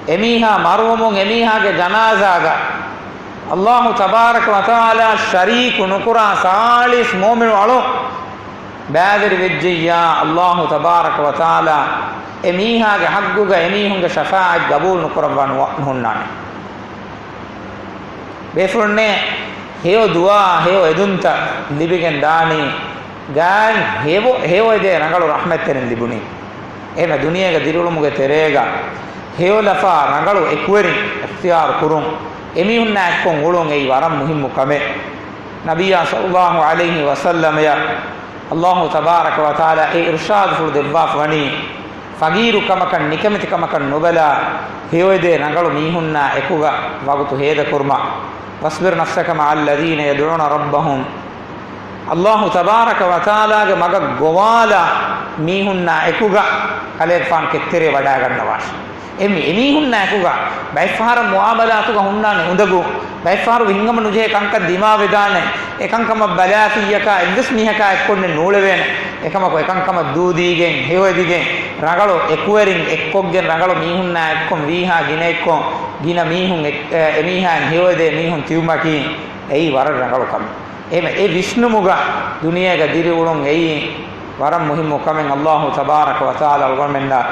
އެމީހާ މަރުވުމުން އެމީހާގެ ޖަނާޒާގަ އައްލާހު ތަބާރަކަ ވަތަޢާލާ ޝަރީކު ނުކުރާ ސާޅީސް މޫމިނު އަޅުން ބައިވެރިވެއްޖެއްޔާ، އައްލާހު ތަބާރަކަ ވަތަޢާލާ އެމީހާގެ ޙައްޤުގަ އެމީހުންގެ ޝަފާޢަތް ގަބޫލު ނުކުރައްވާ ނު-، ނުހުންނާނެ. ބޭފުޅުންނޭ، ހެޔޮ ދުޢާ، ހެޔޮ އެދުންތައް ލިބިގެން ދާނީ، ގާތް ހެޔޮ، ހެޔޮއެދޭ ރަނގަޅު ރަޙްމަތްތެރިން ލިބުނީ. އެހެން ދުނިޔޭގަ ދިރިއުޅުމުގެ ތެރޭގަ ހެޔޮލަފާ ރަނގަޅު އެކުވެރިން އިޚްތިޔާރު ކުރުން، އެމީހުންނާ އެއްކޮށް އުޅުން އެއީ ވަރަށް މުހިއްމު ކަމެއް. ނަބިއްޔާ ޞައްލައްލާހު ޢަލައިހި ވަސައްލަމަޔަށް އައްލާހު ތަބާރަކަ ވަތަޢާލާ އެ އިރުޝާދުފުޅު ދެއްވާފަ ވަނީ، ފަގީރު ކަމަކަށް ނިކަމެތި ކަމަކަށް ނުބަލާ، ހެޔޮއެދޭ ރަނގަޅު މީހުންނާ އެކުގަ ވަގުތު ހޭދަކުރުމަށް. واصبر نفسك مع الذين يدعون ربهم، އައްލާހު ތަބާރަކަ ވަތަޢާލާގެ މަގަށް ގޮވާލާ މީހުންނާ އެކުގަ ކަލޭގެފާނު ކެތްތެރޭ ވަޑައިގަންނަވާށި. އެ މި-، އެމީހުންނާ އެކުގަ ބައެއްފަހަރަށް މުޢާމަލާތުގަ ހުންނާނެ އުނދަގޫ، ބައެއްފަހަރު ހިތްހަމަނުޖެހޭ ކަންކަން ދިމާވެދާނެ، އެކަންކަމަށް ބަލާފިއްޔަކާ އެއްވެސް މީހަކާ އެއްކޮށްނެއް ނޫޅެވޭނެ. އެކަމަކު އެކަންކަމަށް ދޫދީގެން، ހެޔޮއެދިގެން، ރަނގަޅު އެކުވެރިން އެއްކޮށްގެން، ރަނގަޅު މީހުންނާ އެއްކޮށް ވީހާ ގިނައެއްކޮށް، ގިނަ މީހުން އެ-، އެ-، އެމީހާއިން ހެޔޮއެދޭ މީހުން ތިއުމަކީ އެއީ ވަރަށް ރަނގަޅު ކަމެއް. އެހެން އެ ވިސްނުމުގަ ދުނިޔޭގަ ދިރިއުޅުން އެއީ ވަރަށް މުހިއްމު ކަމެއް. އައްލާހު ތަބާރަކަ ވަތަޢާލާ އަޅުގަނޑުމެންނަށް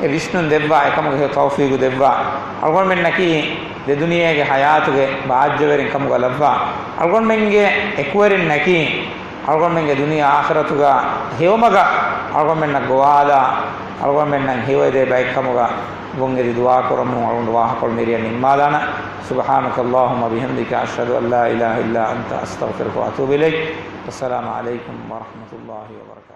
އެ ވިސްނުން ދެއްވާ، އެކަމުގެ ހެޔޮ ތައުފީގު ދެއްވާ. އަޅުގަނޑުމެންނަކީ ދެ ދުނިޔޭގެ ޙަޔާތުގެ ބާއްޖަވެރިން ކަމުގަ ލައްވާ. އަޅުގަނޑުމެންގެ އެކުވެރިންނަކީ އަޅުގަނޑުމެންގެ ދުނިޔެ އާޚިރަތުގަ ހެޔޮމަގަށް އަޅުގަނޑުމެންނަށް ގޮވާލާ، އަޅުގަނޑުމެންނަށް ހެޔޮއެދޭ ބައެއްކަމުގަ ވުން އެދި ދުޢާ ކުރަމުން އަޅުގަނޑު ވާހަކަކޮޅު މިރިޔަށް ނިންމާލާނަން. سبحانك اللهم وبحمدك، أشهد أن لا إله إلا أنت، أستغفرك وأتوب إليك. والسلام عليكم ورحمة الله وبركاته.